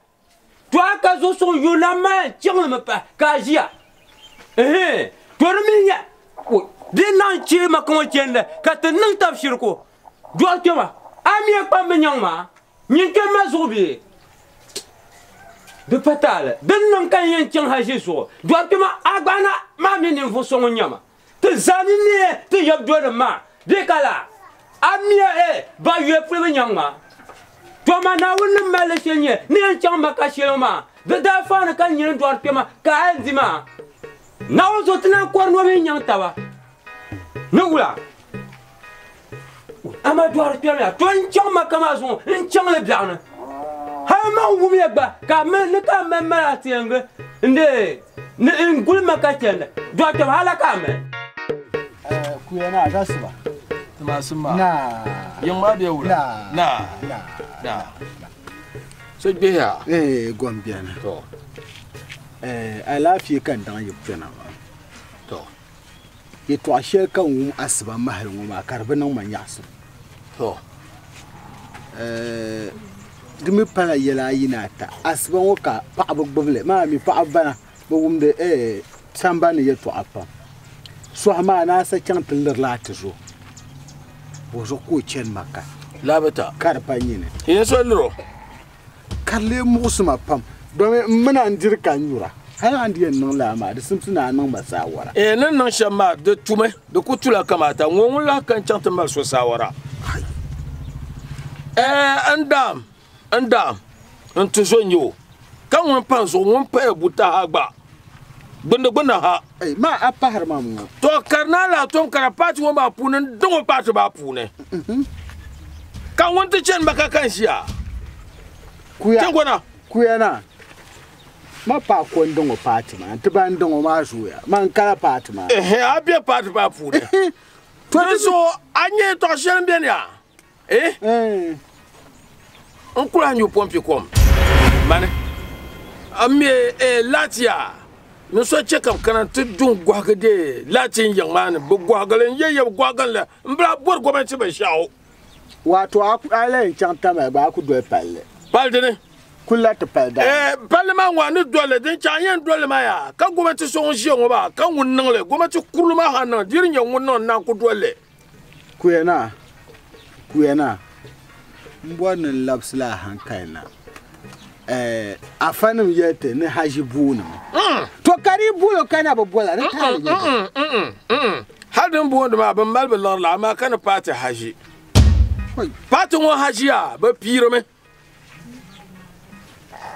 To a ka zuɣusuŋ yuun lan maa yɛn chaŋ li mi pahi ka a ʒiya. Ɛhɛn, to di mi nyɛ, di naŋ chɛ maka ŋɔ chandi ka ti niŋ tab shiriku. Dɔɣi kpɛma, a mi ya kpam bi nyaŋ maa, nyin kpɛm ma zuɣu bee? Di pa taali, din niŋ ka n yɛn chaŋ ha ʒi zuɣu. Dɔɣi kpɛma, a gba na maa mi ninvuɣ so ŋun nyɛ ma. Ti zaa ni neei ti yab dɔnim maa bee ka laa? A mi ya e ba yuya puli bi nyaŋ maa. To amaa Naawuni ni mali li shɛli nyɛ ni yɛn chaŋ Maka shɛli ŋɔ maa, di daa faani ka nyini dɔri kpɛma ka a yɛn di maa. Naawuni so ti naan kɔri nɔbihi nyaŋ taba ni wula? Amaa dɔri kpɛmiya, to n chaŋ Maka maa zuŋɔ n chaŋ li biɛɣuni. Hal man wumya gba ka a mali ni ka a mali mali a tiɛŋgi n-dee ni n guli Maka chandi dɔri kpɛm hal ka a mali. Kuya na za su ba. Tuma summa. Na. Yiŋ maa be wula? Na. Na. Na. So gbihiya? Eh, gom beni. To. Eh, alaafee ka n daŋ yi kpɛna maa. To. Yɛtɔɣa shɛli ka n wum asiba mahali ŋɔ maa ka di bi niŋ ma nyaɣisim. To. Eh, di mi pala yɛla ayi ni ata. Asiba ŋɔ ka paɣaba gbubili. Maa mi paɣaba bana bi wumdi, eh, sambani yɛtɔɣa pam. Sɔhi maa ni a sa chaŋ ti lirila a ti zo. Bo zuɣu ka o chani Maka? Labita. Ka di pa nyini. Yin so liro. Ka di lee muɣisi ma pam. Domi m mini a n-diri ka n nyura. Hali a ni di yɛn niŋ lala maa, di simsi ni a niŋ ma saawara. Ni niŋ shɛm maa, di tumi. Di ku tula kamaata. Ŋɔ ŋun lahi ka n-chaŋ ti mali so saawara. N daam, n daam, n ti zo n-nyɛ o. Ka ŋun pa n zuɣu, ŋun paya buta ha gba. Gbunni gbunni ha. Ma a pahiri ma ŋɔ. To kari naa lahi tom kara paati ŋɔ maa puuni n-diŋ o paati maa puuni. Ka ŋun ti chani Maka ka n ʒiya. Kuya. Tiŋgona. Kuya na. Ma pa ko n-diŋ o paati maa. N-ti ba n-diŋ o maa zooya. Ma n-kala paati maa. Ɛhɛ, a be paati maa puuni. Di zuɣu a nya yɛtɔɣ shɛli m-beni ya? N kuli a nyu pɔmpi kom. Mani, a mi, laati yaa. Ni so chɛ ka bɛ kana ti du n-gɔhigi deei laati n yiŋ maa ni. Bɛ gɔhigili n-ye ye bɛ gɔhigini li m-bila bɔri gomnanti binshɛɣu. Wato a lahi chaŋ Tamale gba a ku doli palli. Palli dini? Kuli la ti pali daa. Palli maa ŋɔ a ni doli din chaŋ yɛn doli maa yaa ka gomnanti so ŋun ʒiya ŋɔ maa ka ŋun niŋli gomnanti kurili maa ha niŋ di di nyɛ ŋun niŋ naan ku doli. Kuyana kuyana n bɔri ni n labisila a hankali na afanim yɛli ni haji boonimi to ka di bolo ka na bi bola di taali nyɛ hali din boondi maa bi mali bi liɣiri la amaa ka ni paati haji paati ŋɔ hajiya bi piirimi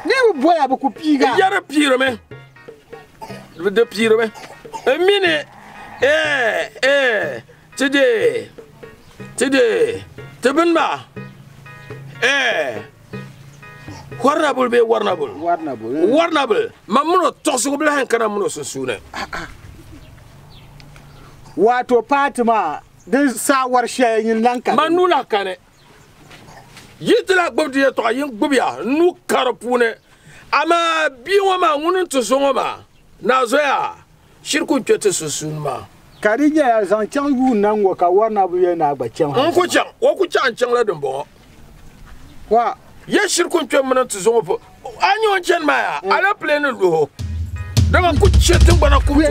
ni bi bola bi ku piiga yɛri piirimi di piirimi n mini ti de ti bini maa warnabul bee warnabul warnabul ma mini o tɔɣisigu bi lahi kana mini o sunsuuni wato paati maa din saawari shɛli nyin lan kani ma nuu lahi kani yi ti lahi gbubi di yɛltɔɣa yin gbubiya n nuu ka di puuni amaa bia ŋɔ maa ŋuni n ti so ŋɔ maa naa zoya shiri ku kpɛ ti sunsuuni maa ka di nyɛla zaŋ chaŋ yuun na ŋɔ ka warnabul yɛli ni a gba chaŋ n ku chaŋ o ku chaŋ n chaŋla dimbɔŋɔ wa ye shiri ku kpɛ mini ti zo ŋɔ po a nyɛ o ni chani maa yaa alapile ni luho dama n ku chɛ tiŋgbana kum ti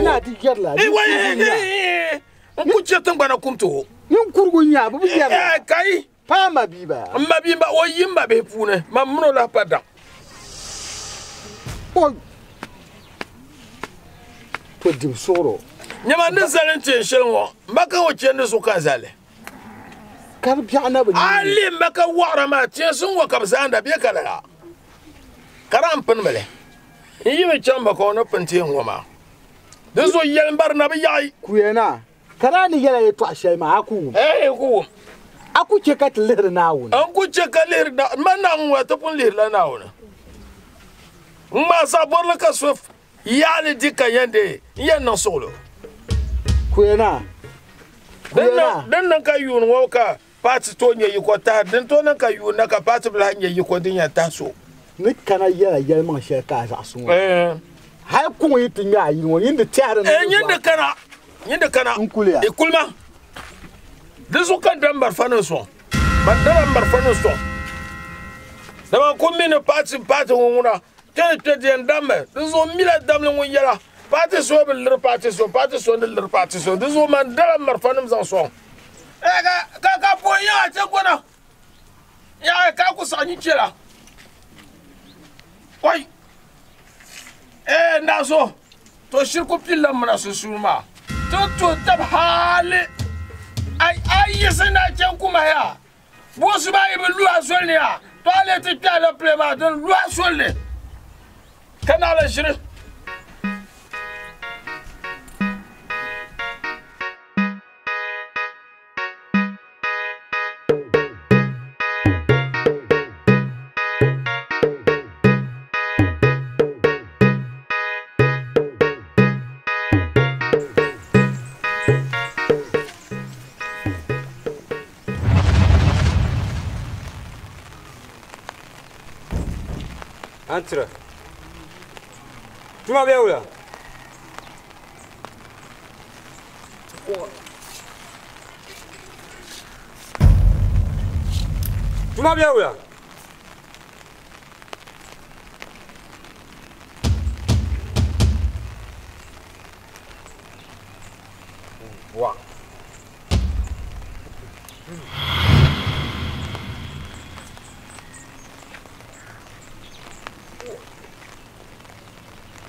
o n ku chɛ tiŋgbana kum ti o ninkurugu n-nyɛ a bi bi yɛrila kai paa ma bia ba n ma bia ba o yi n ma bihi puuni ma mini o lahi pa daŋ to dibu suɣuro nyɛma ni zali n teen shɛli ŋɔ n ba ka o chɛndi zuɣu ka n zali ka di biɛɣu na bi a lihi n ba ka waɣara maa teensi ŋɔ ka bi zaanda bɛ ka lala ka daa n pini bili n yi bi chaŋ ba ka o ni pini teen ŋɔ maa di zuɣu yɛli n bari na bi yaɣi kuyana ka daa ni yɛla yɛltɔɣa shɛli maa a ku wum ku wum a ku chɛ ka ti lihiri Naawuni n ku chɛ ka lihiri ma Naawuni ŋɔ ti pun lihirila Naawuni n ŋmaa zaɣ bɔrili ka so yaɣali di ka yɛn dee n yɛn niŋ suɣulo kuyana din niŋ ka yuun ŋɔ ka paati tooi nyɛ yiko tahi din tooi niŋ ka yuun na ka paati bi lahi nyɛ yiko din yɛn tahi so ni kana yɛla yɛlimaŋ shɛli ka a zaɣasi ŋɔ hali kuŋ yi ti ŋmɛ a yili ŋɔ nyin di tɛhiri nyin di kana n kuliya i kulima di zuɣu ka n dam marifa nim sɔŋ ban dala marifa nim sɔŋ dama ku mi ni paati ŋɔ ŋuna kpɛ kpɛ di yɛn dammi di zuɣu n mila damli ŋun yɛla paati so bi liri paati so paati so ni liri paati so di zuɣu man dala marifa nim zaŋ sɔŋ ka ka pun yaɣa chɛ gona yaɣa ka ku saɣa nyin chɛla oi naa so to shiri ku pilila mina sunsuuni maa ti to tab hali a yiɣisi na chɛn kuma yaa boosi maa yi bi lu a soli ni yaa to a lee ti kpɛ alapile maa din lu a soli ni ka naɣala ʒiri Entre. Tu m'as bien où là? Tu m'as bien où là? Wa.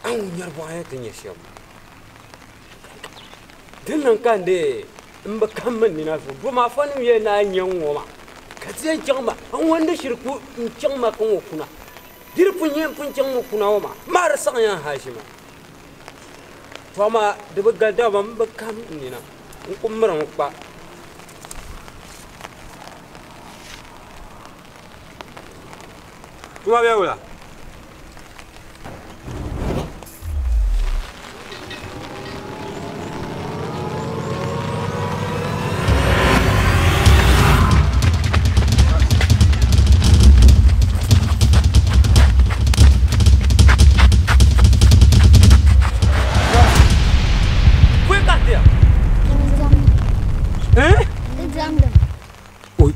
An nyɛri bɔɣa ti nyɛ shɛm din niŋ ka n dee n bi kam min nina zuɣu doma afa nim yɛli ni a nyɛ n ŋɔ maa ka ti yɛn chaŋ ma n wandi shiri ku n chaŋ ma ka ŋɔ kuna diri pun nyɛ n pun chaŋ ŋɔ kuna ŋɔ maa maa di saɣim yan haʒi ma to amaa di bi gali daba n bi kam n nina n ku miri n kpa tuma bɛ wula.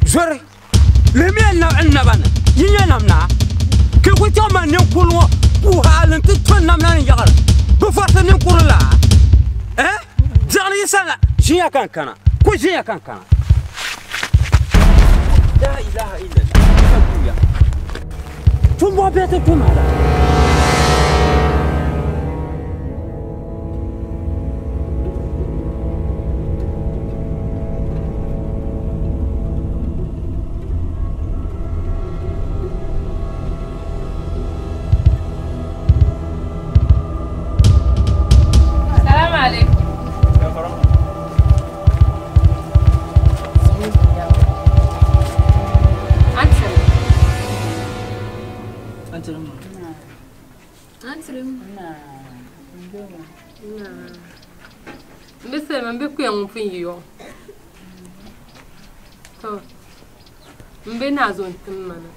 Zori lemiya n naba ni yi nyɛ nam naa ka ku chaŋ ma ninkuri ŋɔ ku haali n ti to nam na ni yaɣari bi fɔriti ninkuri la biɛɣuni yi sanna ʒiya ka n kana ku ʒiya ka n kana La ilaha illallah. Ka guya. Tumbo bete tumara. Salamu alaikum. Mbese mbe kuya ŋun pun yi yo. To mbe na zo n-tim ma na.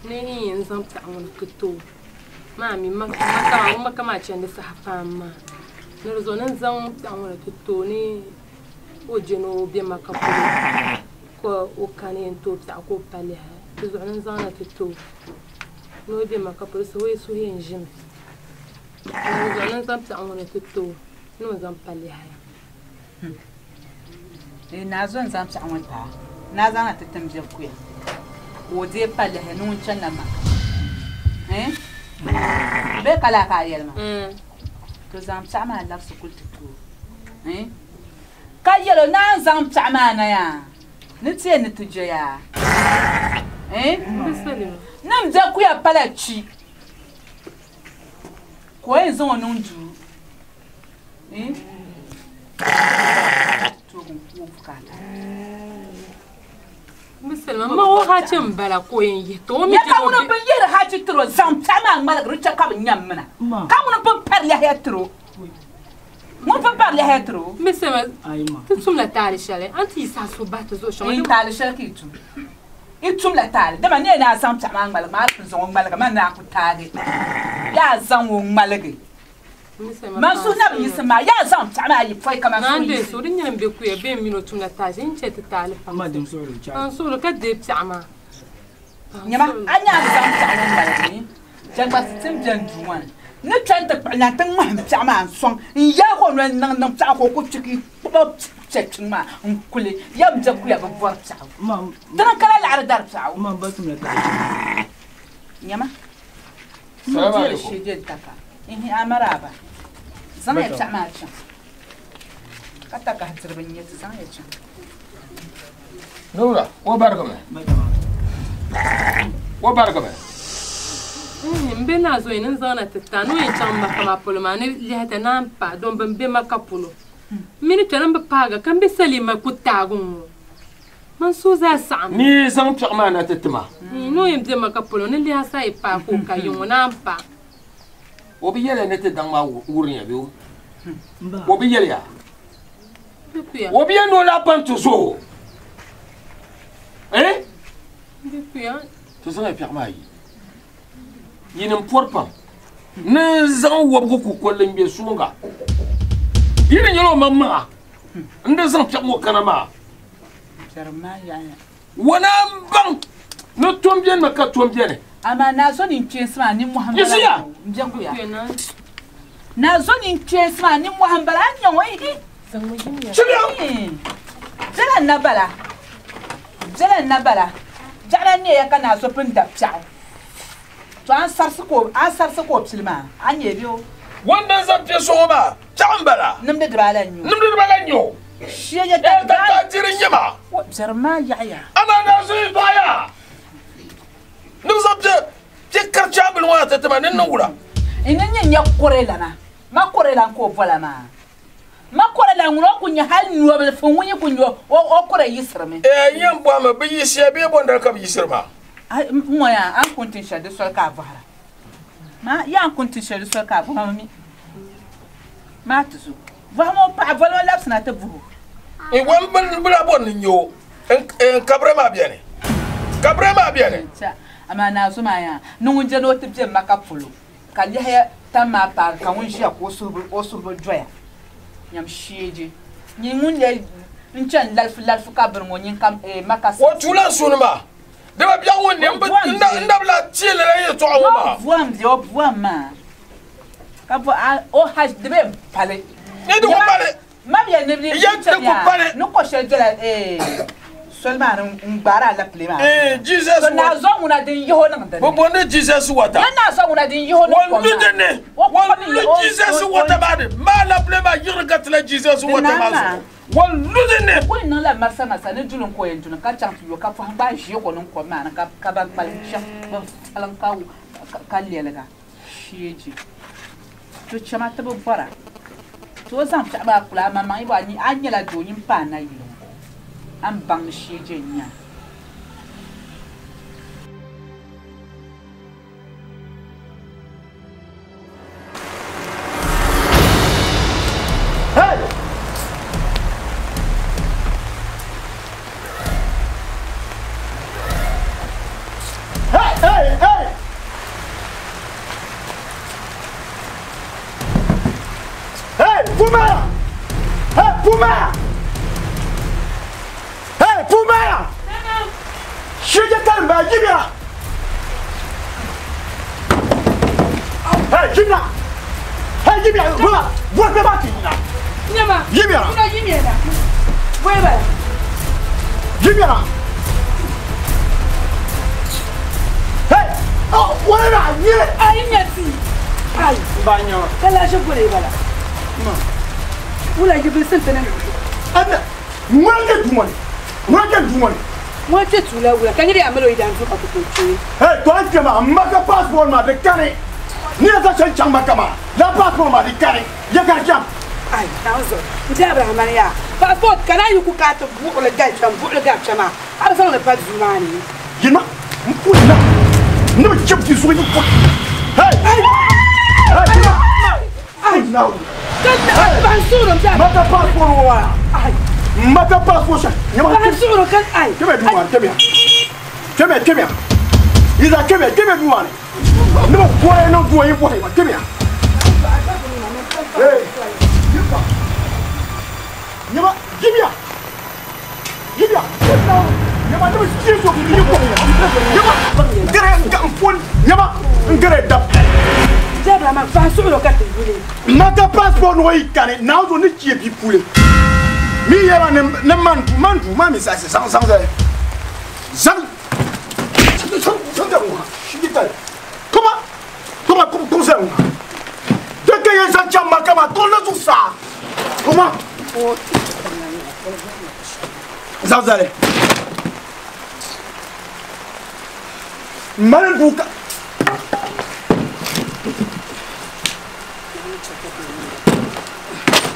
Ni n yɛn zaŋ piɛɣu ŋɔ ti ti o. Maa mi ma kama chandi saha pam maa. Ni di zuɣu ni n zaŋ piɛɣu ŋɔ ti ti o ni o je ni o be maka polo ka o kani yɛn ti o piɛɣu ka o pa lihi. Di zuɣu ni n zaŋ na ti ti o ni o be maka polo so o yi suhu yɛn ʒimi. Ni di zuɣu ni n zaŋ piɛɣu ŋɔ ti ti o ni o zaŋ pa lihi. Na zo n zaŋ piɛɣu ŋɔ taa na zaŋ na ti tim biɛbi kuya ka o deei pa lihi ni ŋun chani la maka bee ka laa ka a yɛli ma to zaŋ piɛɣu maa labisi kuli ti ti o ka yɛl o naan zaŋ piɛɣu maa na yaa ni ti yɛn ni ti je yaa ni n bɛ kuya pala chi ka o yɛn zaŋ o niŋ duu Misalma ma o hachi n bala ko yɛn yihi ti o mi Ya ka ŋuni pun yihiri hachi tiri o zaŋ piɛɣu maa ŋmaligi di chɛ ka bi nyam mina ka ŋuni pun pari lahiya tiri o ŋuni pun pari lahiya tiri o Misalma ti tumla taali shɛli an ti yi saha so bahi ti zuɣu shɛŋa n taali shɛli ka yi tum i tumla taali dama ne naa zaŋ piɛɣu maa ŋmaligi maa pun zaŋ o ŋmaligi man naa ku taagi yaa zaŋ o ŋmaligi man suhu na bi yiɣisi maa yaa zaŋ piɛɣu maa yi pɔi ka man suhu Naan yiɣisi so din nyɛla n be kuya bee n mini o tumla taali n chɛ ti taali pam Ma dim suhuri cha. N suhuri ka deei piɛɣu maa nyɛma a nyaa bi zaŋ piɛɣu ŋɔ ŋmaligi jɛngbasi ti bɛni duu ŋɔ ni ni kpɛni ti kpuɣi na ti ŋmahim piɛɣu maa n sɔŋ n yaagi o noli niŋ niŋ piɛɣu ka o ku kpi ka kpuɣi kpɛ kpiŋ maa n kuli yɛm bɛ kuya bi bɔri piɛɣu dini kala laɣari dari piɛɣu Ma ba tumla taali. nyɛma Salamu alaikum. shee je taka ihi amaraba zaŋ ya piɛɣu maa chaŋ ka takahi diriba n nyɛ ti zaŋ ya chaŋ Nura, o barigimi. O barigimi. N be naa zo ni n zaŋ na ti ta ni o yɛn chaŋ maka maa polo maa ni lihi ti naan pa don bin be maka polo n mini kpɛri n bi paaga ka n be salima ku taagi ŋɔ man suhu zaa saɣam Ni zaŋ piɛɣu maa na ti tima. Ni o yɛn be maka polo ni lihi sa yi paai ka o ka yi ŋɔ naan pa O bi yɛli ni ti daŋ maa wurinya bee o? O bi yɛli ya? Be kuya O bi yɛli ni o lahi pa n-ti zuɣu? Eh? Be kuya Ti zaŋ ya piɛɣu maa yi. Yinim pɔri pam. Ni n zaŋ wɔbigu kukolli n-ŋme suŋga. Yi ni nyɛla o maŋmaŋa n di zaŋ piɛɣu ŋɔ kana maa. piɛri maa yaɣaya Wana n baŋ ni tom beni mi ka tom beni. Amaa naa zo nin kpeensi maa nimmohi n bala Yiɣisiya! n bɛ kuya naa zo nin kpeensi maa nimmohi n bala a nyɛ ŋɔ ihi biɛla n na bala biɛla n na bala biɛɣu na neeya ka naa zo pun da piɛɣu to an sarisi ka o pili maa a nyɛ bɛ o Wanda n zaŋ piɛ so ŋɔ maa piɛɣu n bala nimdi dibaa la n nyɛ o nimdi dibaa la n nyɛ o shee nyɛ ta diri n nyɛ maa biɛri maa yaɣaya amaa naa zo yi dɔɣiya ni bi zaŋ piɛ kari chaabili ŋɔ na ti tima ni niŋ wula n ni nyɛ nyɛ kore lana ma kore lan ka o bola maa ma kore lan ŋuni o ku nyɛ hali nɔbilifu ŋun yi ku nyɛ o kore yiɣisirimi n yɛn bɔhimi bi yiɣisiya bee bɔndali ka bi yiɣisiri maa n ŋɔ yaa an kun tin shɛli di soli ka a bɔhira ma yaa an kun tin shɛli di soli ka a bɔhira mi maa ti zo bɔhimi o paɣa boli o labisina ti buhi o wan bila bɔri ni nyɛ o n kabiri maa bɛni kabiri maa bɛni amaa naa zo maa yaa ni ŋun je ni o ti be maka polo ka lihiya tam maa paagi ka ŋun ʒiya ka o suhu bi doya nyam sheeji nyin ŋun le n chani lalifu lalifu ka biri ŋɔ nyin ka maka o tuula n suuni maa dama biɛɣu ŋun ne n dabila tie lala yɛltɔɣa ŋɔ maa o buam bɛ o buam maa ka bo o hajj di bɛ pali ni di ku pali ma bɛ ni Ya di ku pali ni ko shɛli dola Soli maa ni n gbaari alapile maa. Eh, Jesus To naa zo ŋuna din yihi o niŋ dinni. Bɛ booni Jesus water. Ya naa zo ŋuna din yihi o niŋ kom Wan lu maa. dinni. O Wan kom lu yi- o- Jesus o- water maa ni. Maa alapile maa yiɣiri ka tila Jesus Di water naa maa maa. zuɣu. Wan lu dinni. Kuli niŋla marisa marisa ni duli n ko yɛn duni ka chaŋ ti yo ka pɔhim gbaai ʒiɛ ko niŋ kom maa ni ka ban kpalim chaŋ bi salim ka lɛliga sheeji. To chama ti bi bɔra. To o zaŋ piɛɣu maa kuli a maŋmaŋ yi bɔ a nyɛla doo nyin pa a na yili ŋɔ. A ni baŋ ni sheeji n nya. Hey! Hey, hey, hey! Hey, Puma! Hey, Puma! Hey, Puma! 时间干吧，一边。Hey, 一边。Hey, 一边，我别把你了。 Nyama. 一边。 Kuna一边的。喂喂。 一边了。Hey，哦，我来了，你。 哎，你子。哎。 ba nyama. Kala shi gure bala. Wula yi bin sun tana. Anna, ŋun ke dumani. Ŋun ke dumani. Ŋun te tula wula ka nyiri amalo idan zu ka kuto chwe. Hey, to an kema, n ma ka passport ma de kani. Ni ya sa chaŋ ma kama, la passport ma de kani. Ya ka chaŋ. Ai, na zo. Nti Abraham ya. Passport kana yi ku ka ta buɣuli gal chaŋ buɣuli gab chama. A bi zaŋ li pa duu maa ni. Yina, n ku na. Ne bi chɛbu ti zuɣu yi ku. Hey! Hey, yina. Ai, na. Ban suɣuri n Ma ka passport wa. Ai. Ma ka passport sa. Ban suɣuri ka ai. Kɛmɛ duu maa ni, kɛmɛ. Kɛmɛ, kɛmɛ. Iza kɛmɛ, kɛmɛ duu maa ni. Ne ma bɔ ye ne bɔ ye bɔ ye ma kɛmɛ. Hey. Nyama, Gibia. Gibia. Nyama, ne bɛ diɲɛ sɔrɔ k'i bɔ. Nyama, n gɛrɛ n ka n fɔ nyama, n gɛrɛ da. Abraham, ban suɣuri ka ti yuli. Ma ka passport nɔgɔ y'i kani, n'an sɔn ne ci ye b'i kule. Min yɛrɛ ne man du man du ma min sa san san san san san san tɛ wa sigi ta ye. Kuma kuma kuma sɛ wa. De ke ye san caman kama tɔn ne tun sa. Kuma. Zan zan Mali du ka.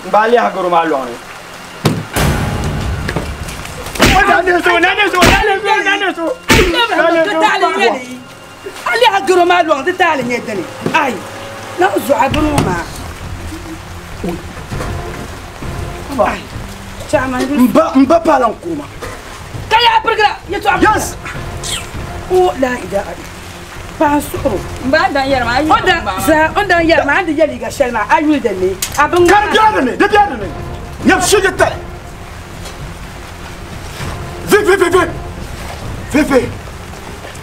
N baa lɛhi garo maa lɔŋni. A lɛhi garo maa lɔŋ di taali nyɛ dini. Ai, na zuɣu a garo maa. Ai, chairman. N ba paala n kuruma. Ka yaa pirigira yɛltɔɣa. Yes. O la ilaha Ban suɣuri. N baa dan yɛri maa a yi O dan zaa o dan yɛri maa a di yɛ liiga shɛli maa a yuli dinni a bin Ka di biɛ dinni di biɛ dinni. Nyɛ shigi tali. Vi vi vi vi. Vi vi.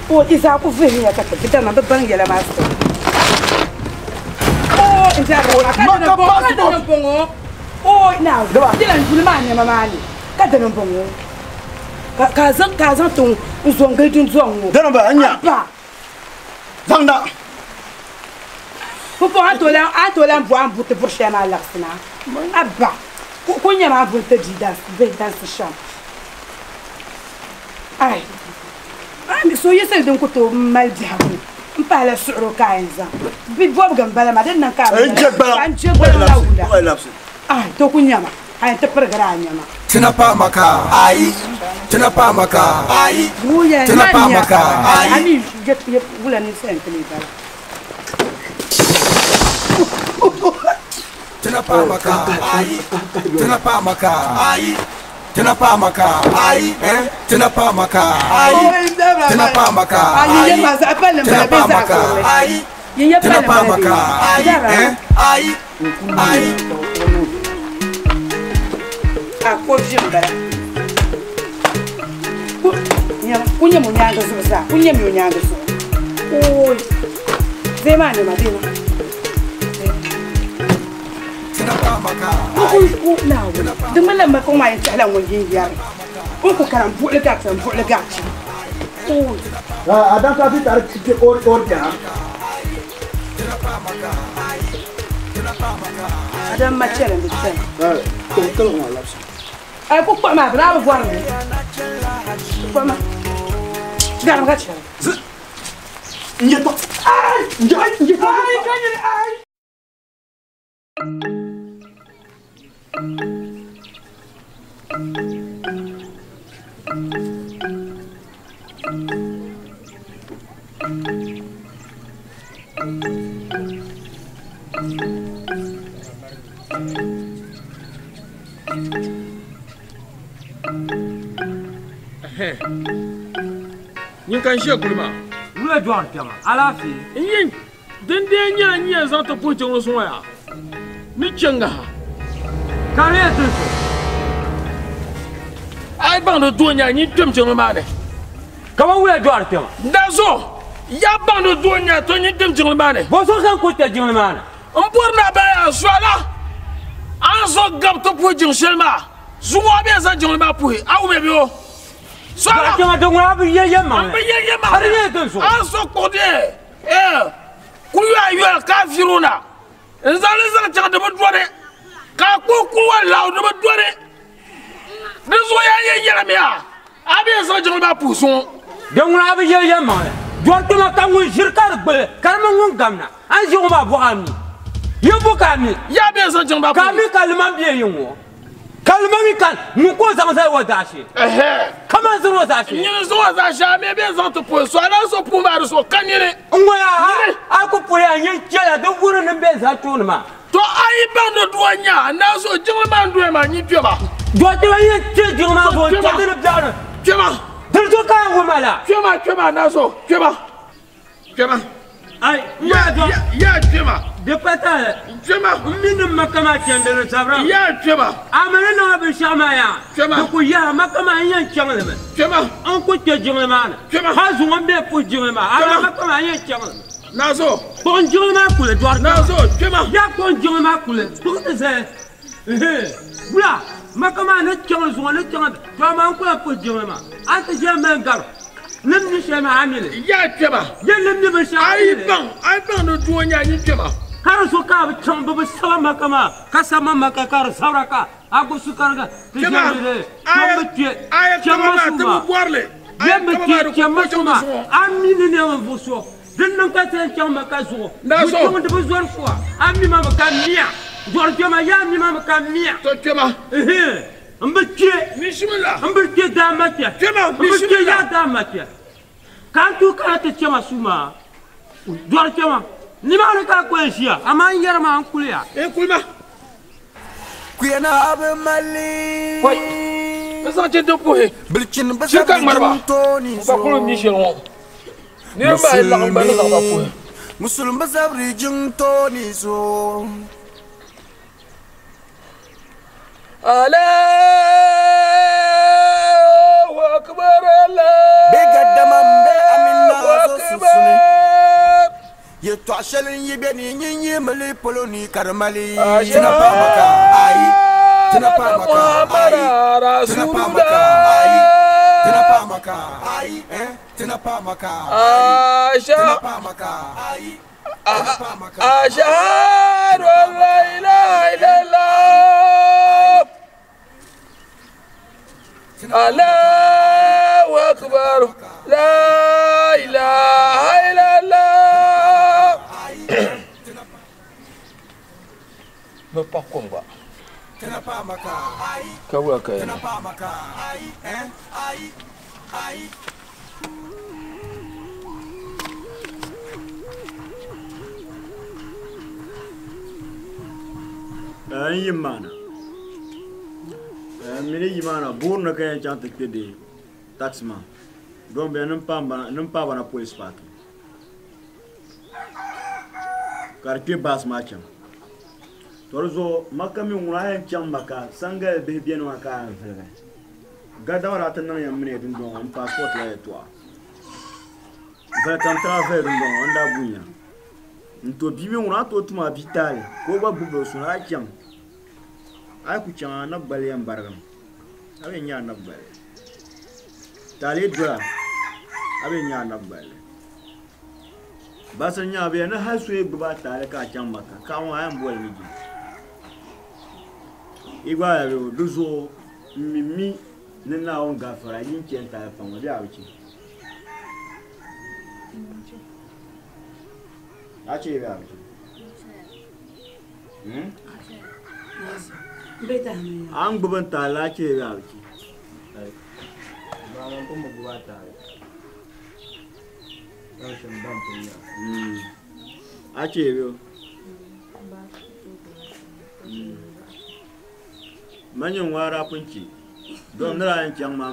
O i zaa ku vihiya ka ti dama bi baŋ yɛla maa sɔrɔ. O n diɛri ka dini bɔŋɔ ka dini bɔŋɔ. O na dila n duli maa nɛma maa ni ka dini bɔŋɔ. Ka zaŋ ti n zo n gili dundɔŋ ŋɔ. Dini ba n nya. Ba. Zaŋda. Pupu a to lan bɔ an buti buri shɛli maa laɣisi na. A ba ku nyɛ maa buri ti bihi dansi shɛm. Ai. Ami so yɛsili din ku tooi mali biɛhigu n pahila suɣuro ka a yɛn zaŋ bi bɔbiga n bala maa din niŋ ka a N je gbala. n je gbala la wula. Ai to ku nyɛma a yɛn ti pirigiri a nyɛma. Tina pa maka, ayi. Tina pa maka, ayi. Wuya Tina pa maka, ayi. Ami yɛ wula ni sɛn ti mi bala. Tina pa maka, ayi. Tina pa maka, ayi. Tina pa maka, ayi. Tina pa maka, ayi. Tina pa maka, Ayi yɛ ayi. ma zaɣa palli n Tina bala pa bee zaɣa maka, kurili. ayi. Yin yɛ Tina palli pa n bala maka, bee. ayi. Ayi. Ayi. A ko vi n bala. Ku nyɛ mo nyaanga zuɣu zaa ku nyɛ mi o nyaanga zuɣu. Ooi zee maa nɛma bee ma. Di mi la ma ko maa yɛn tɛhila ŋun yin yɛri. N ku kana n-buɣili gariti n-buɣili gariti. Adam ka bi tari ti or or jana. Adam ma chɛli n di chɛli. Kili kili ŋɔ labisi. Ai ku kpuɣi maa bɛ daa bi bɔri mi. Kpuɣi ma. Garim ka chɛli. N yɛ tɔ. Ai! N yɛ n yɛ tɔ. Ai ka nyini ai. Nyin ka n ʒiya guli maa. Wula dɔɣiri kpɛma, alaafee. N yin din dee nyɛla n yɛn zaŋ ti puhi jiŋli suŋɔ yaa ni chɛ ŋaha. Ka di yɛn ti so. A yi baŋdi doo nya nyin kpɛm jiŋli maa ni. Kaman wula dɔɣiri kpɛma. Da zuɣu ya baŋdi doo nya to nyin kpɛm jiŋli maa ni. Bɔ so ka n ku kpɛ jiŋli maa ni? N bɔri ni a baŋ yaa zuɣula a ni zo gabi ti puhi jiŋ shɛli maa zuŋɔ a bɛ zaŋ jiŋli maa puhi a wumya bɛ o. Dɔɣiri kpɛma di ŋuna a bi yɛ yɛlimaŋli. N bi yɛ yɛlimaŋli. Ka di nyɛla din zuɣu. A ni zo kpuɣi di ku yo a yoli ka a viri o na n zaŋ li zaŋ chaŋ di bi dɔni ka a kpuɣi kuruwa laɣu di bi dɔni di zuɣu yaa yɛn yɛlimi yaa a bɛ yɛn zaŋ jiŋli maa puhi zuŋɔ. Di ŋuna a bi yɛ yɛlimaŋli. Dɔɣiri kpɛma ka ŋun ʒiri ka di gbuli ka di mini ŋun gamna a ni ʒi ŋɔ maa bɔɣi a mi. Yi bo ka a mi. Yaa bɛ yɛn zaŋ jiŋli maa Ka a mi ka limam bɛ yi ŋɔ. Ka lima mi ka ŋun ka o zaŋ zali o zaashee. Kaman ziri o zaashee. Nyini zaŋ o zaashee a mi bɛ zaŋ ti puhi so a lahi so puhi maa di so ka nyini. N ŋɔ yaa ha a ku puhi a nyin chɛla di wuri ni bɛ zaa tooni maa. To a yi baŋ ni doo nya n daa so jiŋli maa n doya maa nyin kpɛma. Doo kpɛma yin kpɛ jiŋli maa zuɣu n chɛ di ni biɛɣu ni. Kpɛma. Dini so ka a wuma la. Kpɛma kpɛma n daa so kpɛma kpɛma. Ai, n yaa dɔn. Yaa kpɛma. Di pa taali. Kpɛma. N mi ni maka maa chɛndi ni zabira. Yaa kpɛma. A mi ni niŋ binshɛɣu maa yaa. Kpɛma. Di ku yaha maka maa n yɛn chaŋ li mi. Kpɛma. N ku kpɛ jiŋli maa ni. Kpɛma. Hali zuŋɔ n bɛ puhi jiŋli maa. A mi maka maa n yɛn chaŋ li mi. Nazo. Kpuɣi n jiŋli maa kuli dɔri. Nazo kpɛma. Yaa kpuɣi n jiŋli maa kuli. Kpuɣi ti zali. Wula maka maa ni chaŋ li zuŋɔ ni chaŋ li. To amaa n ku lahi puhi jiŋli maa. A ti ʒiya mali gari. Nim ni shɛli maa a mi li. Yaa kpɛma. Yɛ nim ni binshɛɣu a mi li. A yi baŋ a yi baŋ ni doo nya nyin kpɛma. Ka di so ka a bi chaŋ bɛ bi saba maka maa ka saba ma maka ka di sabira ka a gbubi sukariga ti Kpɛma ʒe di chaŋ bi kpɛ a yi chaŋ kpɛma ma maa su ti bi maa. bɔri li. A Yɛ yi bi kpɛma kpɛ maa di chaŋ ku ma chaŋ su di maa. zuɣu. A mi ni nɛma n-vuɣi so. Din niŋ ka ti yɛn chaŋ maka zuɣu. Na Bi so. chaŋ di bi zɔri so a. A mi ma bi ka mia. Dɔri kpɛma yaa mi ma bi ka mia. To kpɛma. N bi kpɛ. Bismillah. N bi kpɛ daa ma kpɛ. Kpɛma, N bi kpɛ bismillah. yaa daa ma kpɛ. Ka n tooi kana ti chɛma su maa. Dɔri kpɛma. Nimaani ka a kɔya ʒiya. Amaa n yɛri maa n kuliya. N kuli ma. Kuyana abi mali. Kɔi. N zaŋ chɛ ti puhi. Bilchini bi Shiri ka zabiri ŋmariba. tooni N ba kuli mi shɛli ŋɔ. Niriba ayi laɣim ba ni zaŋ ba puhi. Musulum bi zabiri jiŋ tooni zuɣu. Allahu akbar Allahu Bɛ gadama m-be Amina zo sunsuuni. akbar. Yɛltɔɣa shɛli n yi bɛ ni nyin yi mili polo ni ka di mali. Ashhadu Tina pa maka ayi. Tina pa maka ayi. Muhammad Tina pa maka ayi. Tina pa maka ayi. Eh? Tina pa maka ayi. Tina pa maka ayi. Tina pa maka. Ashhadu an la ilaha illallah. Allahu akbar. La ilaha illallah. Bɛ pa kom gba. Tina pa maka ayi. Ka wula ka Tina yɛn. pa maka ayi. Eh? Ayi. Ayi. N yi maana n mi ni yi maana buuri ni ka yɛn chaŋ ti kpɛ di taxi maa don bɛ nin paai ba na police park ka di kpɛ bus maa chaŋ to di zuɣu maka mi ŋuna a yɛn chaŋ maka sangali bihi bɛni maa ka a yɛn viligi gadama daa ti niŋ ya mini dundɔŋ n passport la yɛltɔɣa vali kam travel dundɔŋ n daa bunya n to bia mi ŋuna a tooi tum a bia taali ka o gba gbubi o suni a chaŋ a yi ku chaŋ a nabi gbali yɛn barigimi a yɛn nyɛ a nabi gbali. Taali dola a bɛ nya anab gballi. Basir nya bɛ ni hali so yi gbubi a taali ka a chaŋ Maka ka ŋɔ a yɛn boli mi jini. I gba ya bɛ di zuɣu n mi mi ni Naawuni gafara yin chɛ n taali paŋ ma bɛ a bi chɛ. A chɛ bɛ a bi chɛ. An gbubi n taali a chɛ bɛ a bi chɛ. Ba man pun bi gbubi a taali. A chɛ bɛ o. Ma nyɛ ŋwaara pun chɛ. Dɔn nira yɛn chaŋ maa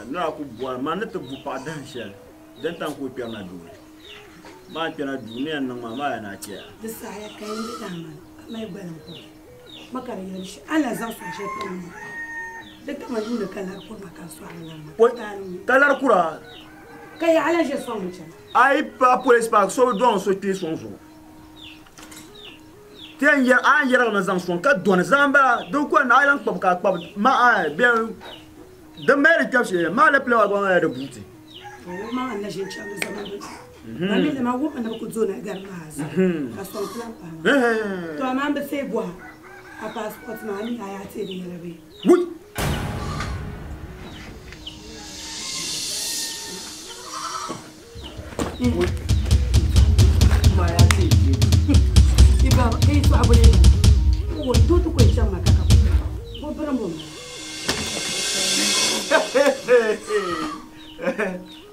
nira ku bɔri ma ni ti bu paɣa dahin shɛli din tam ka o kpɛrina duu ni. Maa kpɛna duu ni yɛn niŋ maa maa yɛn a chɛya. Di saha ka yɛn bɛ daa maa mai gbaliŋ ko ma ka di yɛli shɛli a na zaŋ sɔŋ shɛli pili ŋɔ di kama yuuni ka lari kuri ma ka n sɔɣiri lan maa. Ka lari kura? Ka yaɣa la ʒe sɔŋ mi chana. A yi pa police park so bi dɔŋ so kpee sɔŋ zuɣu. Ti yɛn yɛri a yɛn yɛrigimi zaŋ sɔŋ ka dɔni zaŋ bala din ko na a lan kpabi ka a kpabi ma a bɛ din mali di kpɛbu shee maa la pili wa gba maa di buuti. O ma n na ʒin chaŋ di zama bi ma mi lama wuhi ni bi ku zo na gari maa zuɣu ka sɔŋ ti lan pahi ma. To amaa n bi seei bɔha a passport maa a mi a yaa teei di yɛla bee? Wui!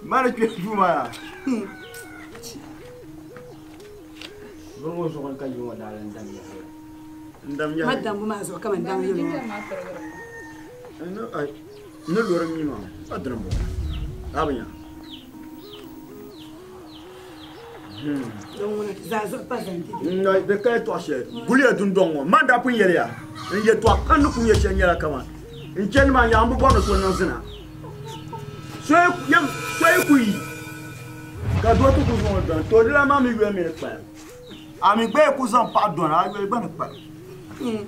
Mani kpe duu maa yaa. Biri ŋɔ zuɣu ka yi ŋɔ daa lan dam yaha. N dam yaha. Ma dambu maa zuɣu kaman daŋ yɛli ŋɔ. N ni lɔri mi maa, a dini bɔŋɔ. A bi nya. Di ka yɛltɔɣa shɛli guliya dundɔŋ ŋɔ man daa pun yɛliya n yɛltɔɣa kam ni ku nyɛ shɛli nyɛla kaman n chani maa nyaŋ n bi bɔri ni so niŋ zina so yi ku yi ka doo ti ku zaŋ o dɔni to di lan maa mi yoli mi ni kpalim a mi gba yi ku zaŋ paɣa dɔni a yoli gba ni kpalim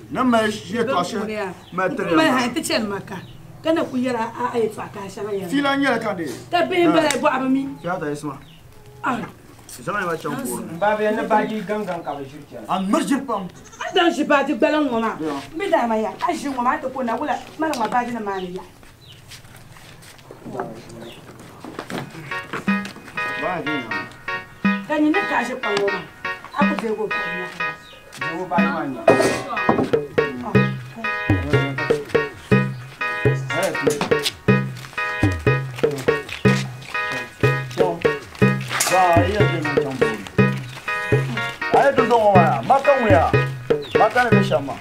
ni mali yɛltɔɣa shɛli mali tiri ya maa ti chani Maka ka na ku yɛra a yɛltɔɣa ka a shɛŋa yɛra fiila n-nyɛli ka dee ka bihi m-bala bɔɣibu mi fiata yisima Mbabe ni baaji gangan ka bi ʒiri chana. A miri ʒiri pam. A daŋ ʒi baaji gbaliŋ ŋɔ maa. N bi daa ma ya, a ʒi ŋɔ maa ti ku na wula mali ŋɔ baaji nim maa ni ya. Ka nyini ni ka ʒi kpaŋ ŋɔ maa, a ku deegi o baaji maa. Deegi o baaji maa nya. Maka ni bɛ shɛm maa.